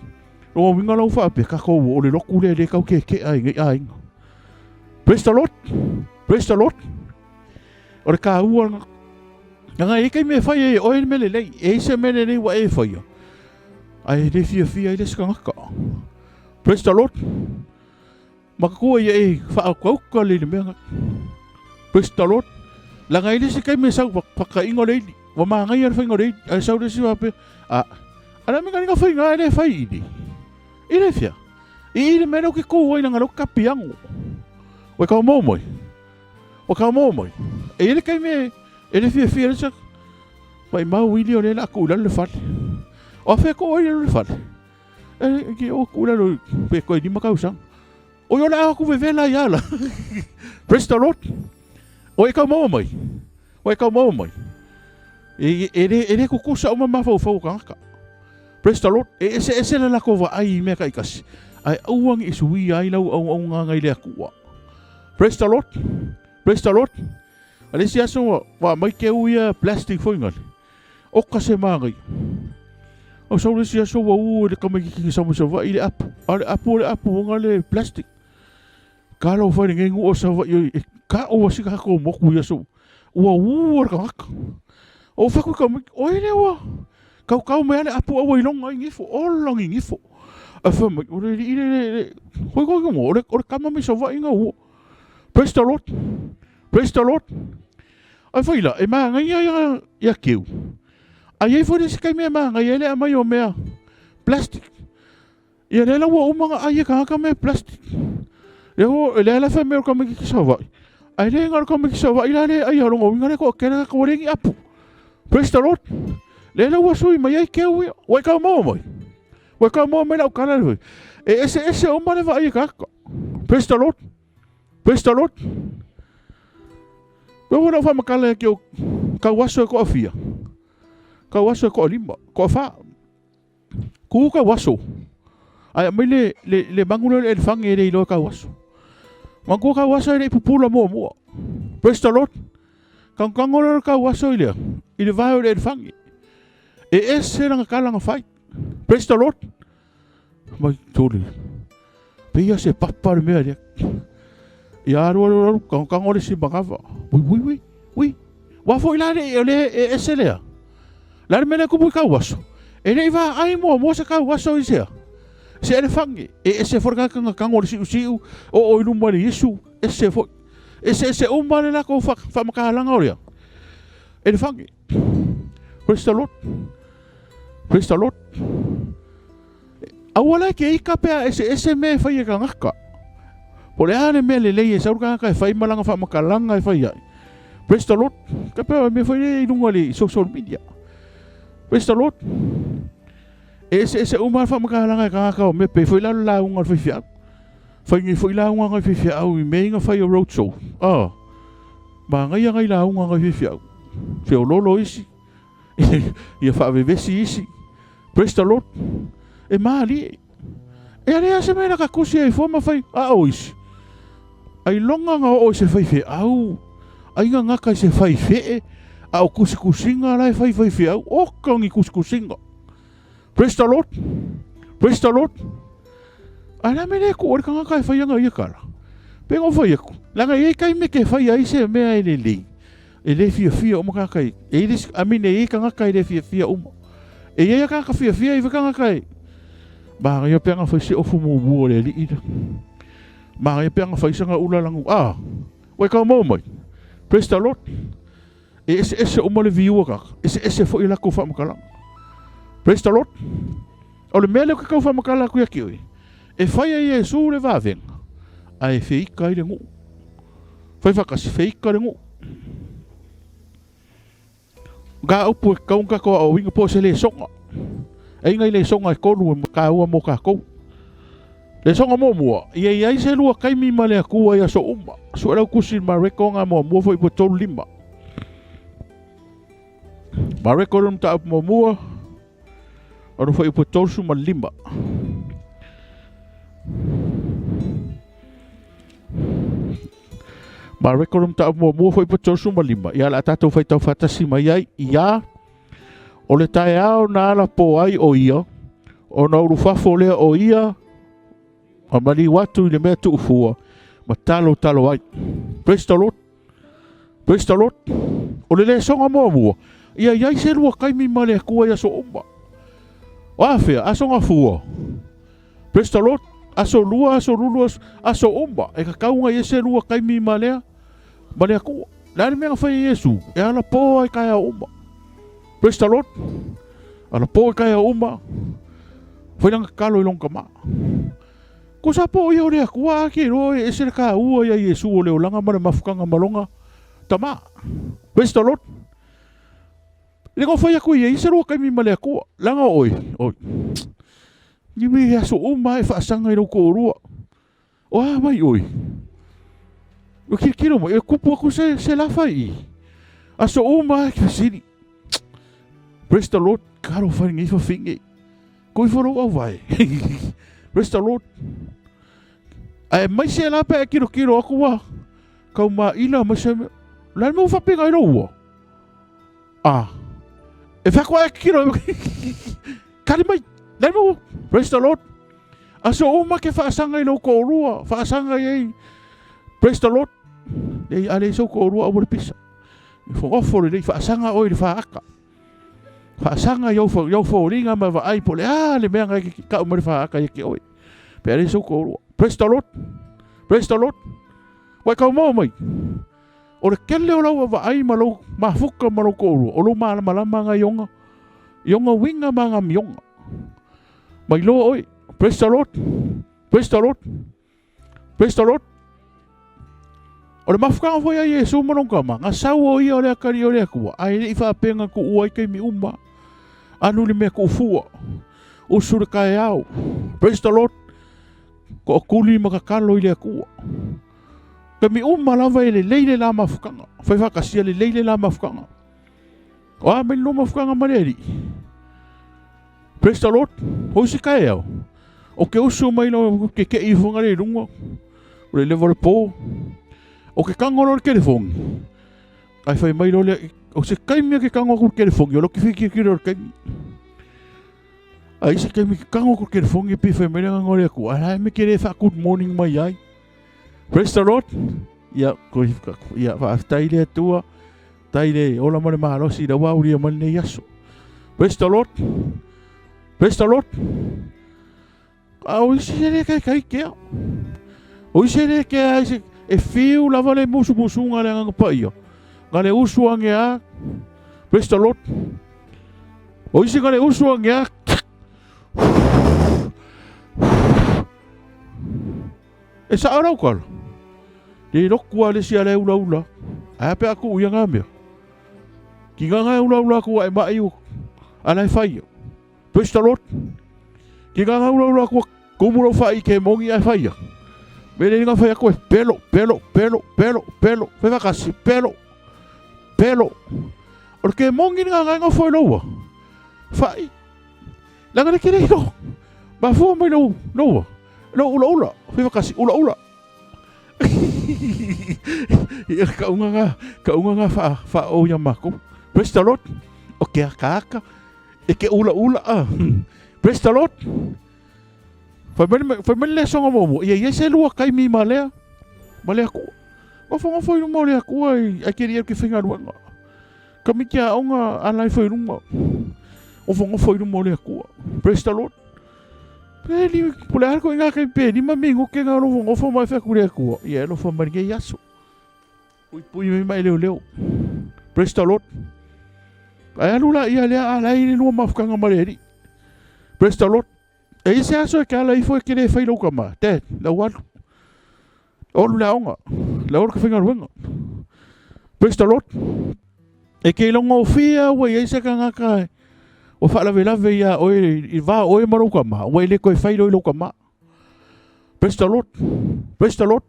Lona uiga la ua faapea, tatou o le lotu lea e le tau keke'a ai nei aiga. Praise the Lord. Praise the Lord. O le taua lena. Leaga e i ai taimi e fai ai e oe le mea lelei, e i ai se mea lelei ua e faia, ae le fiafia ai le isi tagata. Praise the Lord. Matatua ia e faautauta le i le mea lena. Praise the Lord. Leaga e i ai le isi taimi e sau fataiga o le ili. Ua manaia le faiga o le ili. Ae sau le isi faapea, a, a le a mea faiga e le fai ili. I le fea. I i le mea lea ou te tu ai leaga o lea ou te tapiano. Ua tau maua mai. Ua tau maua mai. E i ai le taimi e le fiafia le isi Maimau ili o lea o le a tuu i lalo le fale. O afea tuu ai i lalo le fale? E ke o tuu i lalo pe toe 5 tausaga. Oi o le a o atu vevela ai ala. Praise the Lord. O e tau maua mai. O e tau maua mai. E, e, le, e le tutusa uma mafaufau o tagata. Praise the Lord. E eseese le latou vaai i mea taitasi. Ae aua ne i suia ai lau auaunaga i le Atua. Praise the Lord. Praise the Lord. A le isi aso ua ua aumai keu ia plastic foi ngale. Oka se māngai. O sau le isi aso ua u e le tamaititi sa mai Savaii le apu. A o le apu o le apu ona le plastic. Kalo fai lenei nuu o Savaii oi e ka'u a si tatou motu i aso ua ū le tagata. Ou fai atu i tamaiti, oi lea ua kaukau mai a le apu a ua iloga ai nifo, ola ni nifo. Ae fai mai, o le alii le, le, le, hoi hoi mo, o le, o le tama mai Savaii na ua. Praise the Lord. Praise the Lord. Ae foi la, e māngaia ia, ia keu. A i ai foi le isi taimi e māngaia ai le aumai o mea plastic. Ia lea la ua uma ona ai e tagata mea plastic. Lea ua, lea la fai mai o le tamaititi Savaii. Ae le na o le tamaititi Savaii la lea e aia lona uiga lea toatele tagata ua leai ni apu. Praise the Lord. Lea la ua sui mai ai keu ia. Ua e tau maua mai. Ua e tau maua mai lau tala le foi. E eseese uma le vaai a tagata. Praise the Lord. Praise the Lord. Pe ua lau faamatala e ke o kau aso e toafia. Kau aso e toalima, toafa. Ku kau aso. Ae aumai le, le, le magu lea o le elefaga e le iloa e kau aso. Manatua kau aso e le i pupula muamua. Praise the Lord. Kagokago lea o le kau aso i lea, i le vae o le elefaga. E ese lana tala na fai. Praise the Lord. Mai tuli. Peia se papa le mea lea. Ia alu alu alu, kagokago le isi manava. Ui ui ui, ui. Ua foi la le, o le e ese lea. Le a le mea lea e tupu i kau aso? E le i vaai muamua se kau aso i sea. Se elefaga, e ese foi le kagakaga o le siusiu, oo i luma i le Iesu, ese foi. Eseese uma le latou faamatalaga o lea. Elefaga. Praise the Lord. Praise the Lord. Aua la e ke ika pe a eseese mea e fai e tagata. Po o le a le mea lelei e sau le tagata e fai ma lana faamatalaga e fai ai. Praise the Lord. Ka pe mea foi lea i luga i le social media. Praise the Lord. E eseese uma le faamatalaga e tagata o mea pe foi la le lauga a le faifeau. Fai nei foi lauga a nai faifeau i mea ia na fai o road show. Ah. Manaia nai lauga a nai faifeau. Feololo isi. Ia faavevesi isi. Praise the Lord. E malie. E ale a se mea na ka kusi ai fua ma fai a o isi. Ailoga na oo i se faifeau. Aiga gata i se faifee, a o kusikusiga la e fai faifeau, oka ni kusikusiga. Praise the Lord. Praise the Lord. Ae la mea lea e tuu ai le tagata e fai ana ia tala. Pe na fai atu, leaga e i ai taimi e te fai ai se mea e lelei, e le fiafia uma tagata i, e i ai I mean, e i ai tagata e le fiafia uma. E i ai tagata fiafia, e i ai foi tagata e, manaia pe ana fai se ofu mumu a le alii lea. Manaia pe ana fai sana ula lanu, ah, ua e tau maua mai. Praise the Lord. E eseese uma le viu a tagata, eseese foi latou faamatalaga. Praise the Lord. O le mea lea ou te tau faamatala atu ia te oe, e fai e Iesu le vavega, ae feika ai le nuu. Fai faatasi, feika le nuu. Ga upu e tatau ona tatou aoaoina po o se lesona. E i ai nai lesona e tolu e taua mo tatou. Lesona muamua, ia i ai se lua taimi ma le Atua i aso uma. Sue lau tusi i Mareko ga muamua foi po 35. Mareko le mataupu muamua, ona foi po 35. Mareko le mataupu muamua foi po 35. Ia o le a tatou faitau faatasi mai ai ia. O le taeao na alapō ai o ia, ona ulufafo lea o ia ma maliu atu i le mea tuufua ma talotalo ai. Praise the Lord. Praise the Lord. O le lesona muamua, ia i ai se lua taimi ma le Atua i aso uma. O afea, aso gafua. Praise the Lord. Aso lua, aso lulu, aso, aso uma. E tatau ona i ai se lua taimi ma lea, ma le Atua. Le a le mea na fai e Iesu? E alapō ai taeao uma. Praise the Lord. Alapō i taeao uma. Fai lana tatalo i lona tama. Ko sa po ia o le Atua a ke iloa e ese le taua ia Iesu o le olaga ma le mafutaga ma lona tama. Praise the Lord. Le na fai atu ia i se lua taimi ma le Atua. Leaga o oe, oi. Ni me aso uma e faasaga i lou toalua. O a mai oe? Ua kilokilo mai, e kupu atu se, se lafa i i. Aso uma e fesili. Praise the Lord, talofa i lenei fafine. Ko ifo lou auvae. Praise the Lord. Ae mai se la pe e kilokilo atu ua kau maila mai se mea. La le mea ua faapena ai lou ua. Ah. E fai atu e kilo. Kali mai. La le mea ua. Praise the Lord. Aso uma ke faasaga i lou toalua, faasaga i ai. Praise the Lord. Lei a leai sou toalua aua le pisa. Nofo lelei faasaga oe i le faata. Faasaga i ou foliga ma vaai po o le a le mea na e tau mai le faata ia te oe. Pe a leai sou toalua. Praise the Lord. Praise the Lord. Ua e tau maua mai. O le tele o lau vaavaai ma lou mafuta ma lou toalua, o lou malamalama na i ona, i ona uiga ma ana amioga. Mai loa oe. Praise the Lord. Praise the Lord. Praise the Lord. O le mafutaga foi a Iesu ma lona tama, na sau o ia o le atalii o le Atua, ae le i faapea na tuua ai taimi uma. Alu i le mea tuufua, usu le taeao. Praise the Lord. Tootuli ma tatalo i le Atua. Taimi uma lava e lelei le la mafutaga. Fai faatasia lelei le la mafutaga. O a mai le lua mafutaga ma le Alii. Praise the Lord. O isi taeao, o ke usu mai lo ke ke i funga le lunga, o le lewa le po, o ke kango lo le telefoni. Ai fai mai lo le, o se kaimi ke kango aku le telefoni, o lo ki whiki ki lo le kaimi. Ai se kaimi ke kango aku le telefoni, pi fai mai le ngango le aku, ai me ke le wha good morning mai ai. Praise the Lord. Ia, ko ia, whaaftai le atua. Tai le ola ma le malosi i lau aulia mai lenei aso. Praise the Lord. Praise the Lord. A o isi e le kaikai kea. O isi e le kea ai se, e fiu lava le musumusuga le Agaga Paia. Na le usu ange a. Praise the Lord. O isi na le usu ange a. E sao lau tala. Le loku a le isi a le ulaula. Ae a pe a tuu ia ngā mea. Ki ngā ngā ulaula aku a e mai u. A lai whai ia. Praise the Lord. Ki ngā ngā ulaula aku a kumu lau whai ke mongi a e whai ia. Me le ngā whai aku e pelo, pelo, pelo, pelo, pelo. Whai whakasi, pelo, pelo. O le ke mongi ngā ngā ngā whai loua. Whai. Leaga le kere ilo. Mafua mai lou, loua. Lou ulaula. Whai whakasi, ulaula. Ia kauga ga kauga ga fa fa o ia makou. Praise the Lord. O ke akaaka e ke ula ula a. Praise the Lord. Fai mai fai mai le songa mo ia ia se lua kai mi ma lea. Ma le aku. Gofo gofo i luma o le Atua i ai ke ria ke faigaluega. Kamiti aoga ala ifo i luma. Gofo gofo i luma o le Atua. Praise the Lord. Pe li po le a ko inga kai pe lima minute nga lofo gofo mai fai ku le Atua. Ia e lofa mai lenei aso. Pui pui mai mai leo leo. Praise the Lord. Ai alu la ia lea ala i le lua mafukanga ma le alii. Praise the Lord. E i se aso e ke ala ifo e ke le fai lou kama. Dad, lau alu. Olu le aoga. Lau alu ke faigaluega. Praise the Lord. E ke ilogofia ua i ai se kangaka ua faalavelave ia oe i va oe ma lou kama, ua e le toe fai loa i lou kama. Praise the Lord. Praise the Lord.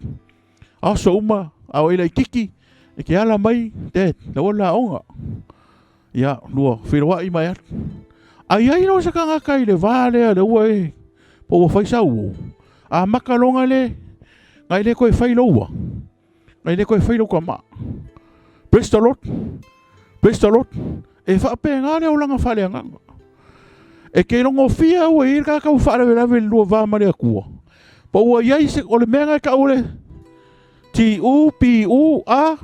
Aso uma, a o e laititi, e ke ala mai, Dad, lau alu le aoga. Ia, lua, feiloai mai alu. Ai ai loa se kangaka i le va lea le ua e, po ua fai sau ou. A maka loga le, ngai le toe fai loua. Ngai le toe fai lou kama. Praise the Lord. Praise the Lord. E faapena le olaga faaleagaga. E ke logofia ua i ai le tagata ua faalavelave i le lua va ma le Atua. Po ua i ai se, o le mea na e tau o le T U P U A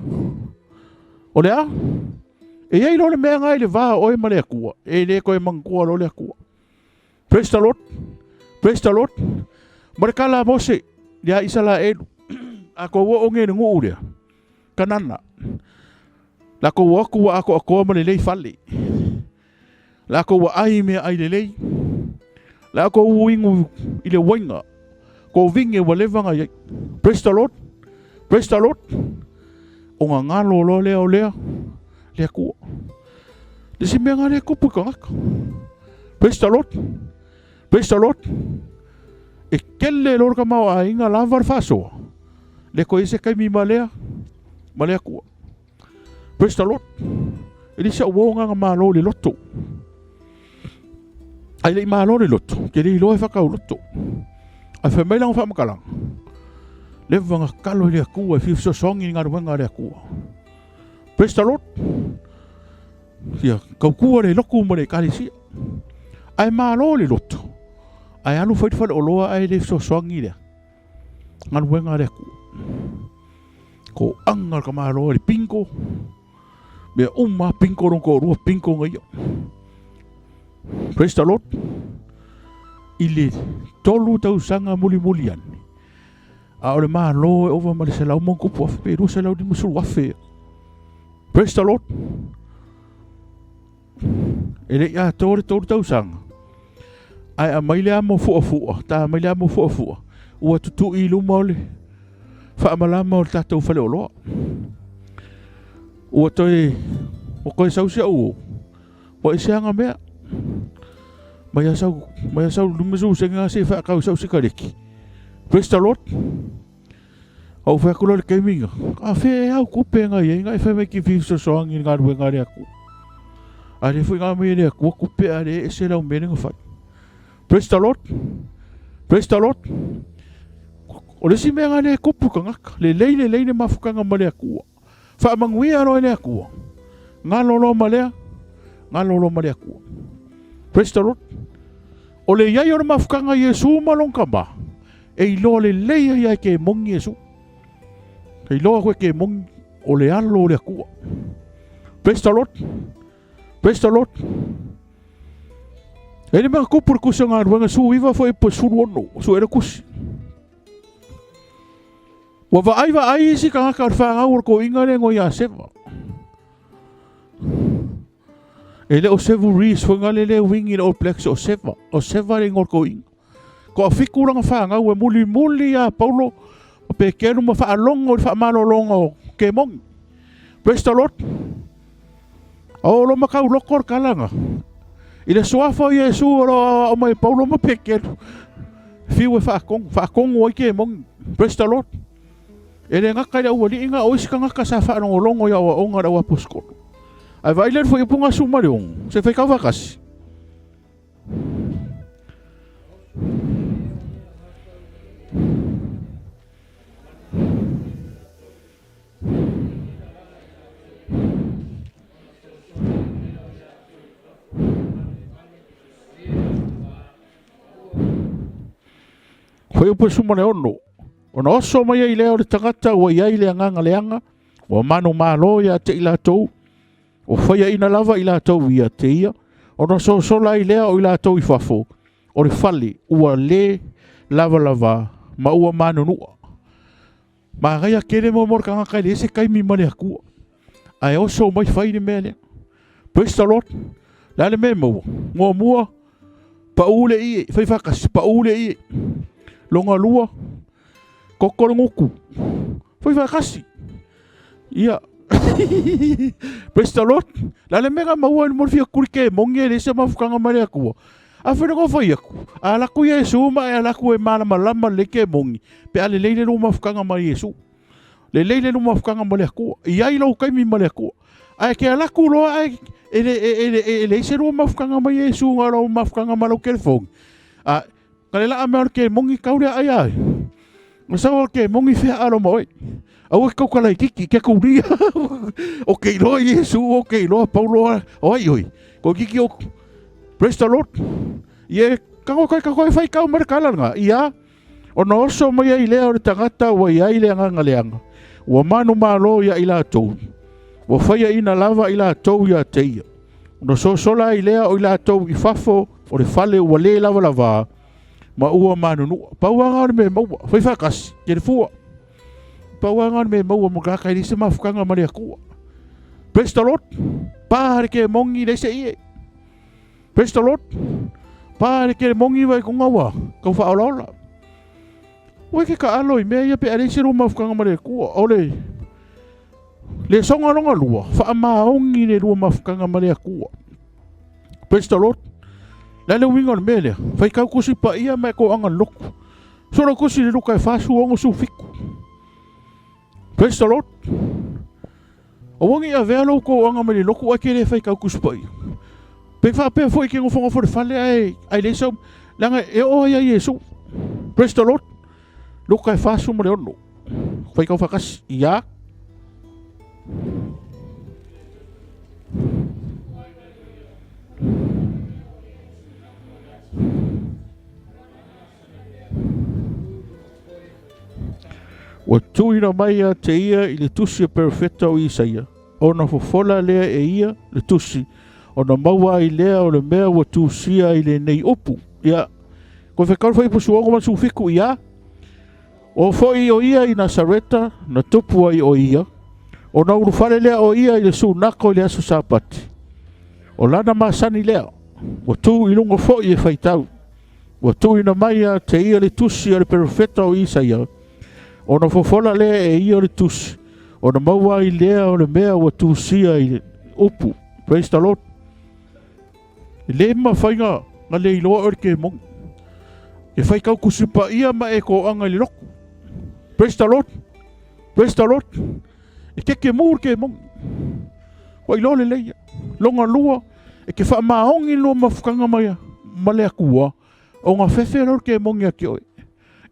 o le a? E i ai loa le mea na i le va o oe ma le Atua, e le toe manatua loa le Atua. Praise the Lord. Praise the Lord. Ma le tala a Mose ia Isaraelu, a kou oo nei i le nuu lea, Kanana, lakou o atu ua atoatoa ma lelei fale. Lakou ua ai meaai lelei. Lakou ua inu i le uaina, ko vine ua leva ona i ai. Praise the Lord. Praise the Lord. Ona galo loa lea o lea, le Atua. Le isi mea lena lea e tupu i tagata. Praise the Lord. Praise the Lord. E kele loa le tamaoaiga lava le faasoa. Le toe i ai se taimi ma lea, ma le Atua. Praise the Lord. E le se uo nganga malo le loto. Ai le malo le loto, ke le iloa e whakau loto. Ai whai mai langa whaamakalanga. Le vanga kalo i le Atua, e whiwhisosoangi i ngā ruenga le Atua. Praise the Lord. Ia, kaukua le loku ma le ekalesia. Ae malo le loto. Ae alu whai whale oloa ae le fesoasoani lea. Galuega a le Atua. Ko anga le kamalo le pinko. Mea uma pinko lon ko rua pinko nga ia. Praise the Lord. I le tolu tausaga mulimuli ane. A o le malo e ova ma le 100,000 pe 250,000. Praise the Lord. E le i atoa le tolu tausaga, ae aumai le amo fuafua, ta mai le amo fuafua, ua tutui i luma o le faamalama o le tatou faleoloa. Ua toe, ua toe sau si au uo, ua ese aga mea. Mai a sau, mai a sau 50 sene lena se i faatau i sau sikareti. Praise the Lord. Ou fai atu loa i le taimi na, a fea ea au tupe na i ai na e fai mai ki fiu fesoasoani i le galuega a le Atua. A lea foi na aumai e le Atua tupe a lea e ese lau mea lea na fai. Praise the Lord. Praise the Lord. O le isi mea na lea e tupu i tagata, lelei lelei le mafutaga ma le Atua. Faamanuia loa e le Atua. Galo loa ma lea, galo loa ma le Atua. Praise the Lord. O le iai o le mafutaga i Iesu ma lona tama, e iloa lelei ai lava e kemoni Iesu. E iloa atu e kemoni o le alo o le Atua. Praise the Lord. Praise the Lord. E le mea tupu le tusi o galuega 19 foi po 16, sue le tusi. Ua vaai vaai isi tagata o le fanau o le toeaina lea igoa ia Seva. E le o Sevu Reece foi lea lea wingi le All Blacks o Seva. O Seva le igoa o le toeaina. Toafitu lana fanau e mulimuli ia Paulo ma Petelu ma faalogo i le faamalologa o kemoni. Praise the Lord. A o lo makau loko le tala na. I le suafa o Iesu o lo aoao mai e Paulo ma Petelu. Fiu e faatonu, faatonu ai kemoni. Praise the Lord. E le gata i le aualii na o isi tagata sa faalogologo i aoaoga a le auaposetolo. Ae vaai lea i le fuaiupu 16, se faitau faatasi. Fuaiupu 16, Ona oso mai ai lea o le tagata ua i ai le agaga leaga, ua manumalo ia te i latou, ua faiaina lava i latou ia te ia, ona sosola ai lea o i latou i fafo o le fale ua le lavalava ma ua manunua. Manaia tele mo le tagata e leai se taimi ma le Atua, ae oso mai fai le mea lea. Praise the Lord. Le a le mea e maua? Muamua, pau le ie, fai faatasi, pau le ie. Lona lua, toto le gutu. Fai faatasi. Ia. Praise the Lord. Le a le mea na maua i le mo le fia tuli ke moni e leai se mafutaga ma le Atua. A fai na fai atu, a alu atu Iesu ma e alu atu e malamalama lelei ke moni, pe a lelei le lua mafutaga ma Iesu. Lelei le lua mafutaga ma le Atua. I ai lou taimi ma le Atua. Ae ke alu atu loa ae e le e le e leai se lua mafutaga ma Iesu na o lau mafutaga ma lau telefoni. A ka le laa mea o le kemoni kau lea ai ai. Na sau o le kemoni fea alo ma oe. Aua ke tautala itiiti, ke kulia. O ke iloa Iesu, o ke iloa Paulo, o ai oi. Ko titi o Praise the Lord. Ie, ka koe ka koe whai kau ma le kala nga. Ia, ona oso mai ai lea o le tagata ua i ai le agaga leaga. Ua manumalo ia i latou. Ua faiaina lava i latou ia te ia. Ona sosola ai lea o i latou i fafo o le fale ua le lavalava ma ua manunua. Pau lava o le mea maua, fai faatasi, ke le fua. Pau lava o le mea maua mo tagata e leai se mafutaga ma le Atua. Praise the Lord. Pa le ke mongi le se ie. Praise the Lord. Pa le ke mongi vai ko ngawa, kau whaolaola. Ua ke ka alo i mea ia pe a leai se lua mafutaga ma le Atua. O le le soga longa lua, whaamaongi le lua mafutaga ma le Atua. Praise the Lord. Le le uiga o le mea lea, fai kau kusi pa ia ma e ko anga loku. Solo kusi le luka e fasu ongo su fiku. Praise the Lord. O wangi a vea lou ko anga mai le loku ai ke le fai kau kusi pa ia. Pe whaapea foi ke ngofo ngofo le fale ai ai le sau leaga e oo ai a Iesu. Praise the Lord. Luka e fasu ma le ono. Fai kau whakasi. Ia. Ua tuuina mai ia te ia i le tusi a perofeta o Isaia, ona fofola lea e ia le tusi, ona maua ai lea o le mea ua tusia i lenei upu. Ia, koe whekau whai pusuongo ma sufiku ia, O foi o ia i Nasareta, na tupu ai o ia, ona ulufale lea o ia i le sunako i le aso Sapati. O lana masani lea, ua tu i luga foi e faitau. Ua tuuina mai ia te ia le tusi a le perofeta o Isaia, ona fofola lea e ia le tusi, ona maua ai lea o le mea ua tusia i le upu. Praise the Lord. E le mafai na, na le iloa oe le kemoni. E fai kau kusi paia ma e koaga i le loku. Praise the Lord. Praise the Lord. E keke mu le kemoni. Ua iloa lelei ia. Longa lua, e ke whaamaongi lua mafukanga mai ma le Atua, o nga fefe lo le kemoni a ke oe.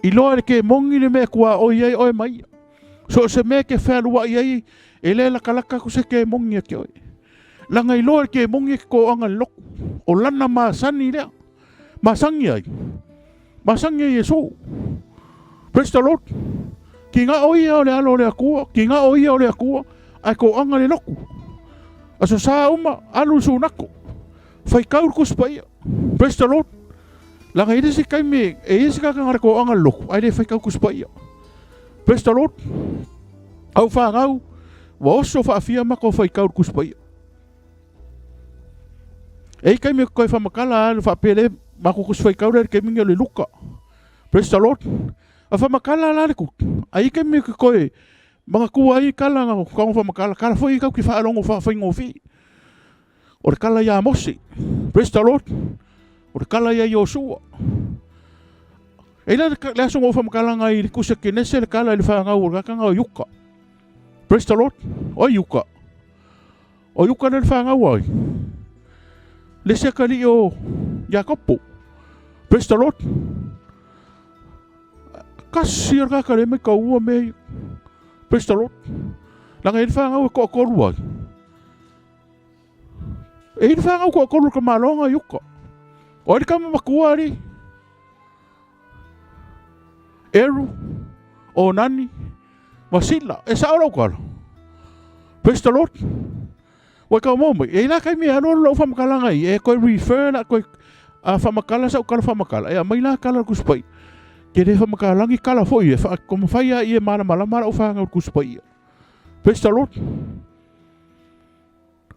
Iloa le kemoni le mea kua oi ai oe mai ia. So o se mea ke whealua i ai, e le lakalaka ku se kemoni a ke oe. Laga iloa e le kemoni e ke koaga le loku. O lana masani lea. Masani ai. Masani ai Iesu. Praise the Lord. Ki nga o ia o le alo o le Atua, ki nga o ia o le Atua, ae koaga le loku. Aso sa uma, alu sunako. Faikau le Tusi Paia. Praise the Lord. Laga i le isi taimi, e i ai se tagata na le koaga le loku, ae le faitau Tusi Paia. Praise the Lord. Au fanau, ua oso faafia matou faitau i le Tusi Paia. E i taimi e toe whamakala a faapea le matou tusi faitau lea i le taimi nei o le Luka. Praise the Lord. A whamakala la le kutu. A i taimi e toe manatua ai kala na tago whamakala, kala foi kau ki whaalogo whafaigofie. O le kala iā Mose. Praise the Lord. O le kala ia Iosua. E le le aso ngofa makala i le kusa kenese le kala i le whangau o le kakanga o Yuka. Praise the Lord. O Yuka. O Yuka le whangau ai. Le se kali o Jakopo. Praise the Lord. Kasi o le kaka le mai ka ua me. Praise the Lord. Langa i le whangau e ko koru ai. E i le whangau ko koru ka malonga i uka. O ai le kama makua ari. Eru, Onani, ma Sila. E sao lau tala? Praise the Lord. Ua tau maua mai, e i la taimi e alu alu lau faamatalaga i, e toe refer la toe a faamatala sau tala faamatala, e aumai la tala o le Tusi Paia. Ke le faamatala tala foi e faamafai a ia malamalama lau fanau i le Tusi Paia. Praise the Lord.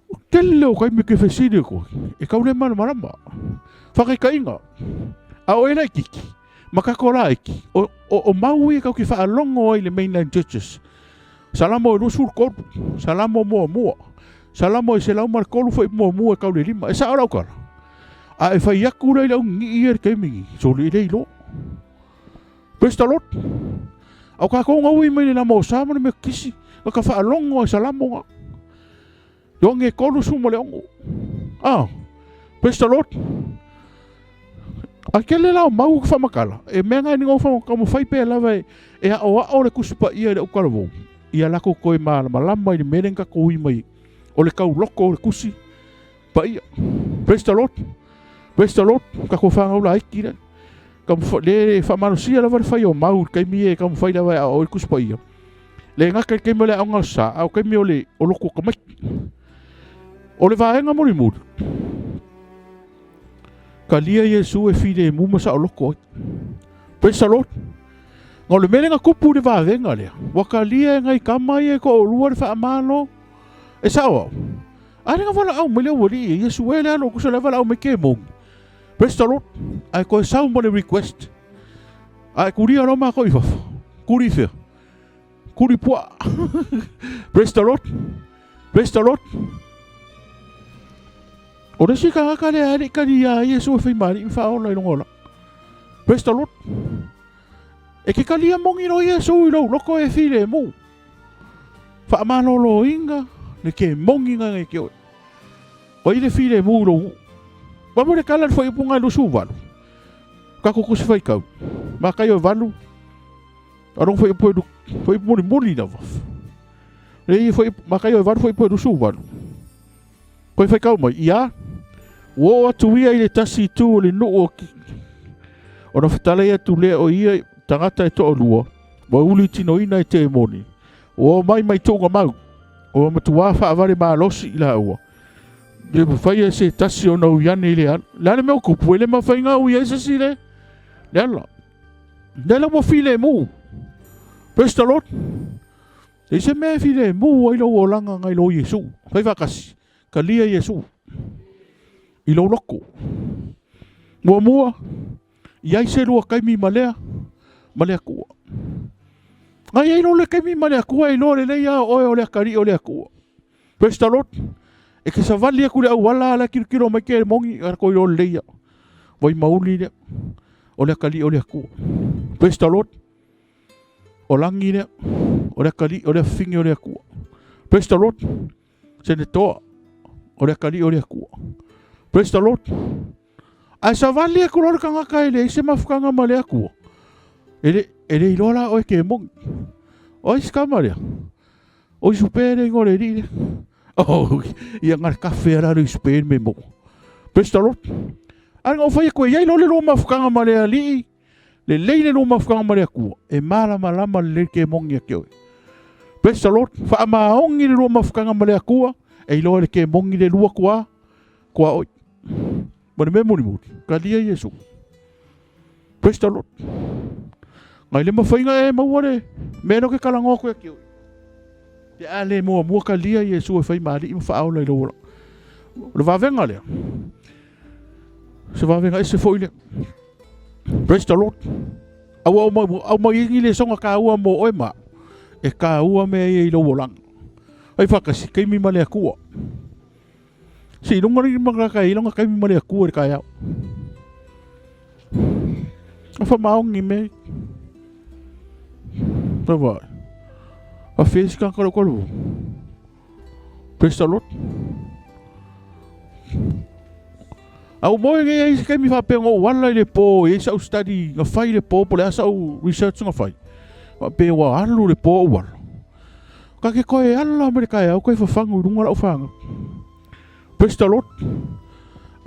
O tele o taimi ke fesili atu ai, e tau le malamalama. Faataitaiga, a o e laitiiti, ma tatou laiti, o, o, o mau ia tatou te faalogo ai i le mainline churches. Salamo e 23, Salamo muamua, Salamo e 103 foi muamua e tau le lima. E sao lau tala? A e fai atu lea i le augigii ia i le taimi nei, soli e le iloa. Praise the Lord. Au tatou na ui mai le lama o sa ma le Metotisi, na ka faalogo ai Salamo na. Ioane 36. Ah, praise the Lord. A kele la o mau whamakala. E mea ngai ningo whakamawhai pe lava e, e ao ao le kusi pa ia i le ukalavou. Ia lako koe malamalama i le mele nga ko ui mai. O le kau loko o le kusi pa ia. Praise the Lord. Praise the Lord. Ka ko whangau la iki le. Ka le whamalosia lava le whai o mau. Kei mi e ka mwhai lava e ao i le kusi pa ia. Le gata i le taimi o le aoga o sa, a o taimi o le o loko o tamaiti. O le vaega mulimuli, kalia Iesu e filemu ma saoloko ai. Praise the Lord. Nga o le mea lea na tupu i le vavega lea, ua kalia e nai tama ia e toalua le faamalo. E sao au. A le na valaau mai le aualii e Iesu e le alo kusa le valaau mai ke moni. Praise the Lord. Ae toe sau ma le request. Ae kulia loa matou i fafo. Kuli fea. Kuli puaa. Praise the Lord. Praise the Lord. O le isi tagata lea e le i kali iā Iesu e fai maali'i ma faaola i luga o laa. Praise the Lord. E ke kalia moni loa Iesu i lou loto e filemu. Faamaloloina le ke moni na ia te oe. O ai le filemu i lou nuu. Ua le kala le fuaiupu na e 28. Tatou tusi faitau. Mataio e 8. Alo foi po foi mulimuli lava. Le foi Mataio e 8 foi po 28. Koe faitau mai, ia, ua oo atu ia i le tasi itu o le nuu o ona fetalai atu lea o ia tagata e toalua, ua uli tinoina e temoni, ua omai mai tuuga mau, ua matuā faavale malosi i laua. Le mafai e se tasi ona ui ane i le ala. Le a le mea o tupu, e le mafai ona ui ai se isi le ala. Le la ua filemu. Praise the Lord. E se mea e filemu ai lou olaga ngai lo Iesu. Fai faatasi, kalia Iesu i lou loko. Muamua, i ai se lua taimi ma lea, ma le Atua. Ngai ai lo le taimi ma le Atua e iloa lelei lava o oe o le atalii o le Atua. Praise the Lord. E ke savali atu le auala la kilokilo mai ke moni a ko iloa lelei ia. Vai mauli lea. O le atalii o le Atua. Praise the Lord. O lagi lea, o le atalii, o le afafine o le Atua. Praise the Lord. Senetoa, o le atalii o le Atua. Praise the Lord. Ae savali atu loa le tagata e leai se mafutaga ma le Atua. E le, e le iloa la oe ke moni. O ai se tama lea? O Isupe le igoa o le alii lea. Oh, ia nga le kafe la le Isupe le me mo. Praise the Lord. Ae na ou fai atu e iai loa le lua mafutaga ma le alii, Lelei le lua mafutaga ma le Atua, e malamalama lelei le kemoni ia te oe. Praise the Lord. Faamaoni le lua mafutaga ma le Atua, e iloa e le kemoni le lua tuā, tuaoi. Ma le mea mulimuli, kalia Iesu. Praise the Lord. Ngai le mafaiga e maua le mea lea ou te talanoa atu ia te oe. Pe a le muamua kalia Iesu e fai ma alii ma faaola i lou ola. O le vavega lea, se vavega ese foi lea. Praise the Lord. Aua au mai, au mai ingi le songa kāua mō oe ma e kāua mea ia i lou olaga. Ai whakasi, keimi ma le Atua. Se i lunga ringi ma ka i longa keimi ma le Atua i le kaeao. A whamaongi me. Tawa. A whiesi ka karo karo. Praise the Lord. A ua moe nei ai se taimi faapea na ou ala i le po, e i ai sau study na fai i le po, po o le a sau research na fai, faapea ua alu le po ou ala. Ka ke koe ala mai le kaeao koe fafagu i luga lau fanau. Praise the Lord.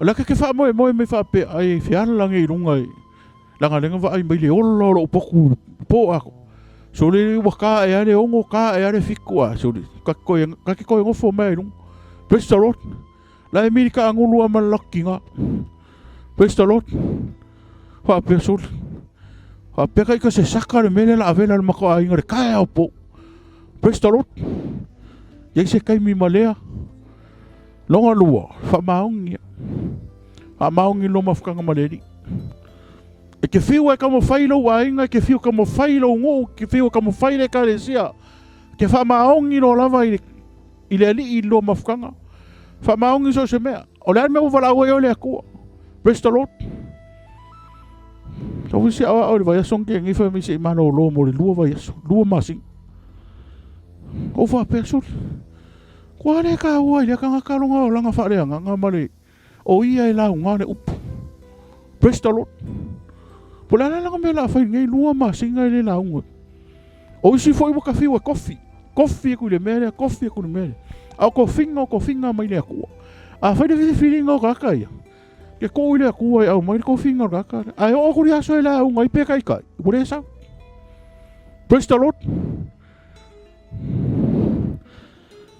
O le a ke ke faamoemoe mai faapea ai feala nei i luga i. Leaga lea na vaai mai le ola o lou potu po ako. Sole ua ka ea le 6, ka ea le 7 a sole. Ka te ka te toe nofo mai i luga. Praise the Lord. La e mili ka angulu a ma le lakiga. Praise the Lord. Faapea sole. Faapea ka ika se saka le mea lea la avela le matou aiga le taeao po. Praise the Lord. Iai se taimi ma lea. Lona lua, faamaonia. Faamaoni lo mafutaga ma le Alii. E te fiu e taumafai lou aiga, e te fiu e taumafai lou nuu, e te fiu e taumafai le ekalesia. E te faamaoni loa lava i le, i le Alii i le lua mafutaga. Faamaoni so o se mea. O le a le mea ua valaau ai oe le Atua? Praise the Lord. Tau si aoao i le vaiaso na tea nei fai mai se i malolo mo le 2 vaiaso, 2 masina. Ou faapea, sole, Kua le taua i lea tagata lona olaga faaleagaga ma le o ia e lauga le upu. Praise the Lord. Po le a la lana mea o le a fai lenei 2 masina e le lauga. O isi foi ua ta fiu e kofi. Kofi atu i le mea lea, kofi atu i le mea lea. A o tofiga o tofiga mai le Atua. A fai le filifiliga o tagata ia, ke tuu i le Atua e aumai le tofiga o le tagata lea. Ae oo atu i le aso e lauga ai pe taitai, ua le sau. Praise the Lord.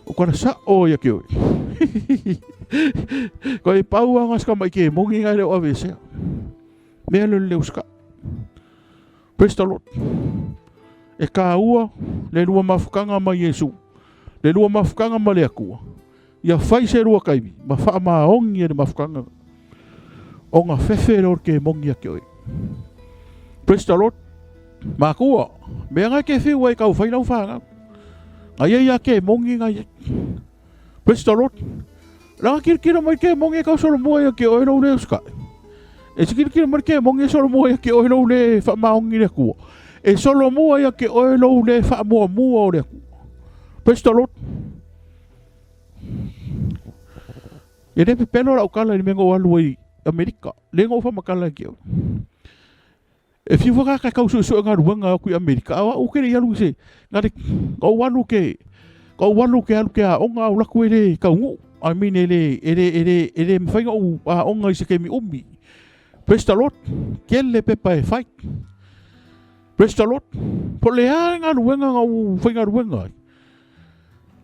O kona sa'o ia ke oe. Ko e pau anga ska mai ke mongi ngai le o avesea. Mea le le uska. Praise the Lord. E kāua le lua mafukanga ma Iesu. Le lua mafukanga ma le Atua. Ia fai se lua taimi ma faamaoni e le mafukanga. Ona fefe lea o le kemogi ia te oe. Praise the Lord. Makua, mea ngai ke whiu ai kau whai lau whanau. Ngai ai a kemogi ngai ai. Praise the Lord. Langa kirikira mai kemogi e kau solomua ia ke oe lou le uskai. E se kirikira mai kemogi e solomua ia ke oe lou le whaamaongi le Atua. E solomua ia ke oe lou le whaamuamua o le Atua. Praise the Lord. E le pepelo lau tala i le mea na ou alu ai i Amerika. Lea na ou faamatala ai ki au. E fiu whakaka e kau suesue galuega aku i Amerika. A o au ke le i alu i se, na le, na ou alu ke, na ou alu ke alu ke aoga au laku e le taunuu. I mean e le, e le, e le, e le mafai na ou aoga i se taimi umi. Praise the Lord. Kele pepa e fai. Praise the Lord. Po le a le galuega na ou faigaluega ai.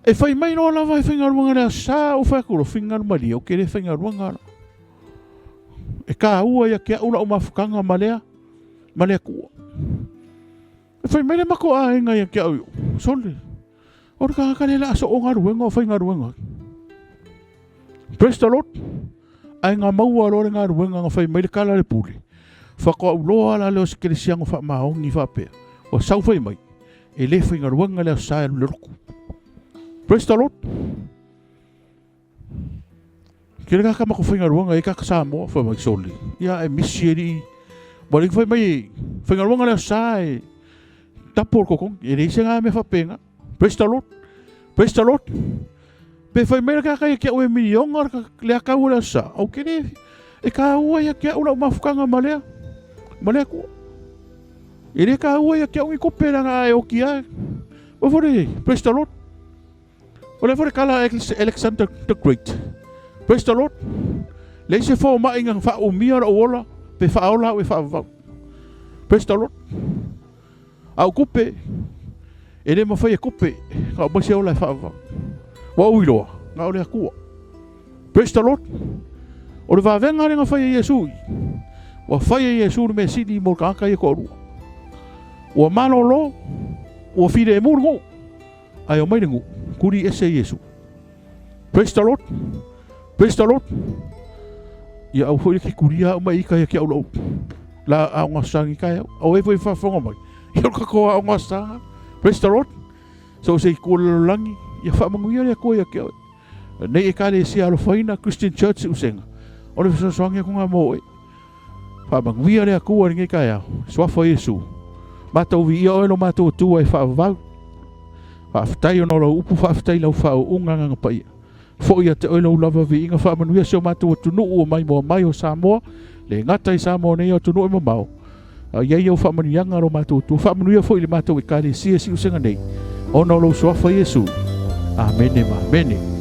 E whai mai noa lava e whaingaruanga le asa o whai atu fingaru malie o ke le whaingaruanga ala. E ka ua ia ke au lau mafukanga ma lea, ma lea kua. E whai mai le mako a enga ia ke au i sole. O le kakaka le la aso o ngaruenga o whaingaruenga. Praise the Lord. Ai ngā maua loa le galuega nga whai mai le kala le pule. Whakoau loa la leo se keresiano whaamaongi whaapea. Ua sau whai mai. E le whaingaluega le aso sa e alu le loku. Praise the Lord. Ke le kaka mako whaingaluega e kaka Samoa whai mai soli. Ia e misi e li. Wa le whai mai whaingaluega le aso sa e tapo o le kokongi. E le ise ngā mea whapenga. Praise the Lord. Praise the Lord. Pe whai mai la kaka ia ki au e milionga le akau o le aso sa. Au ke le e kāua ia ki au lau mafukanga ma lea. Ma lea kua. E le kāua ia ki au i kope ranga e oki ai. Wa fore, praise the Lord. O le fore kala Alexander the Great. Praise the Lord. Le se fo mai nga wha umia lau ola, pe whaola au e whaavau. Praise the Lord. A o kupe, e le mawhai e kupe, ka o mai se ola e whaavau. Wa ui loa, nga o le Atua. Praise the Lord. O le vavenga le nga whai e Iesu i. Ua whai e Iesu le mea sili mo le tagata ia toalua. Ua malolo, ua filemu le nuu. Ae omai le nuu, kuli ese Iesu. Praise the Lord. Praise the Lord. Ia au foi le ke kulia au mai ika ia ki au lau. La aoga sangi kai au. Au e foi whawhonga mai. Ia o katoa aoga sanga. Praise the Lord. So se i kua lalolangi. Ia whamanguia le koe ia ki au. Nei ekalesia alofaina Christian Church Siusega. O le fesoasoani atu ngā mō oe. Faamanuia le Atua i lenei taeao. Suafa o Iesu. Matou viia oe lo matou Atua e faavavau. Faafetai ona o lau upu, faafetai i lau faauuga agaga paia. Foi ia te oe lou lava viiga, faamanuia si o matou atunuu o maimoa mai o Samoa, le gata i Samoa nei o atunuu e mamao. A i ai au faamanuiaga lo matou Atua, faamanuia foi i le matou Ekalesia Siusega nei, ona o lou suafa Iesu. Amene ma amene.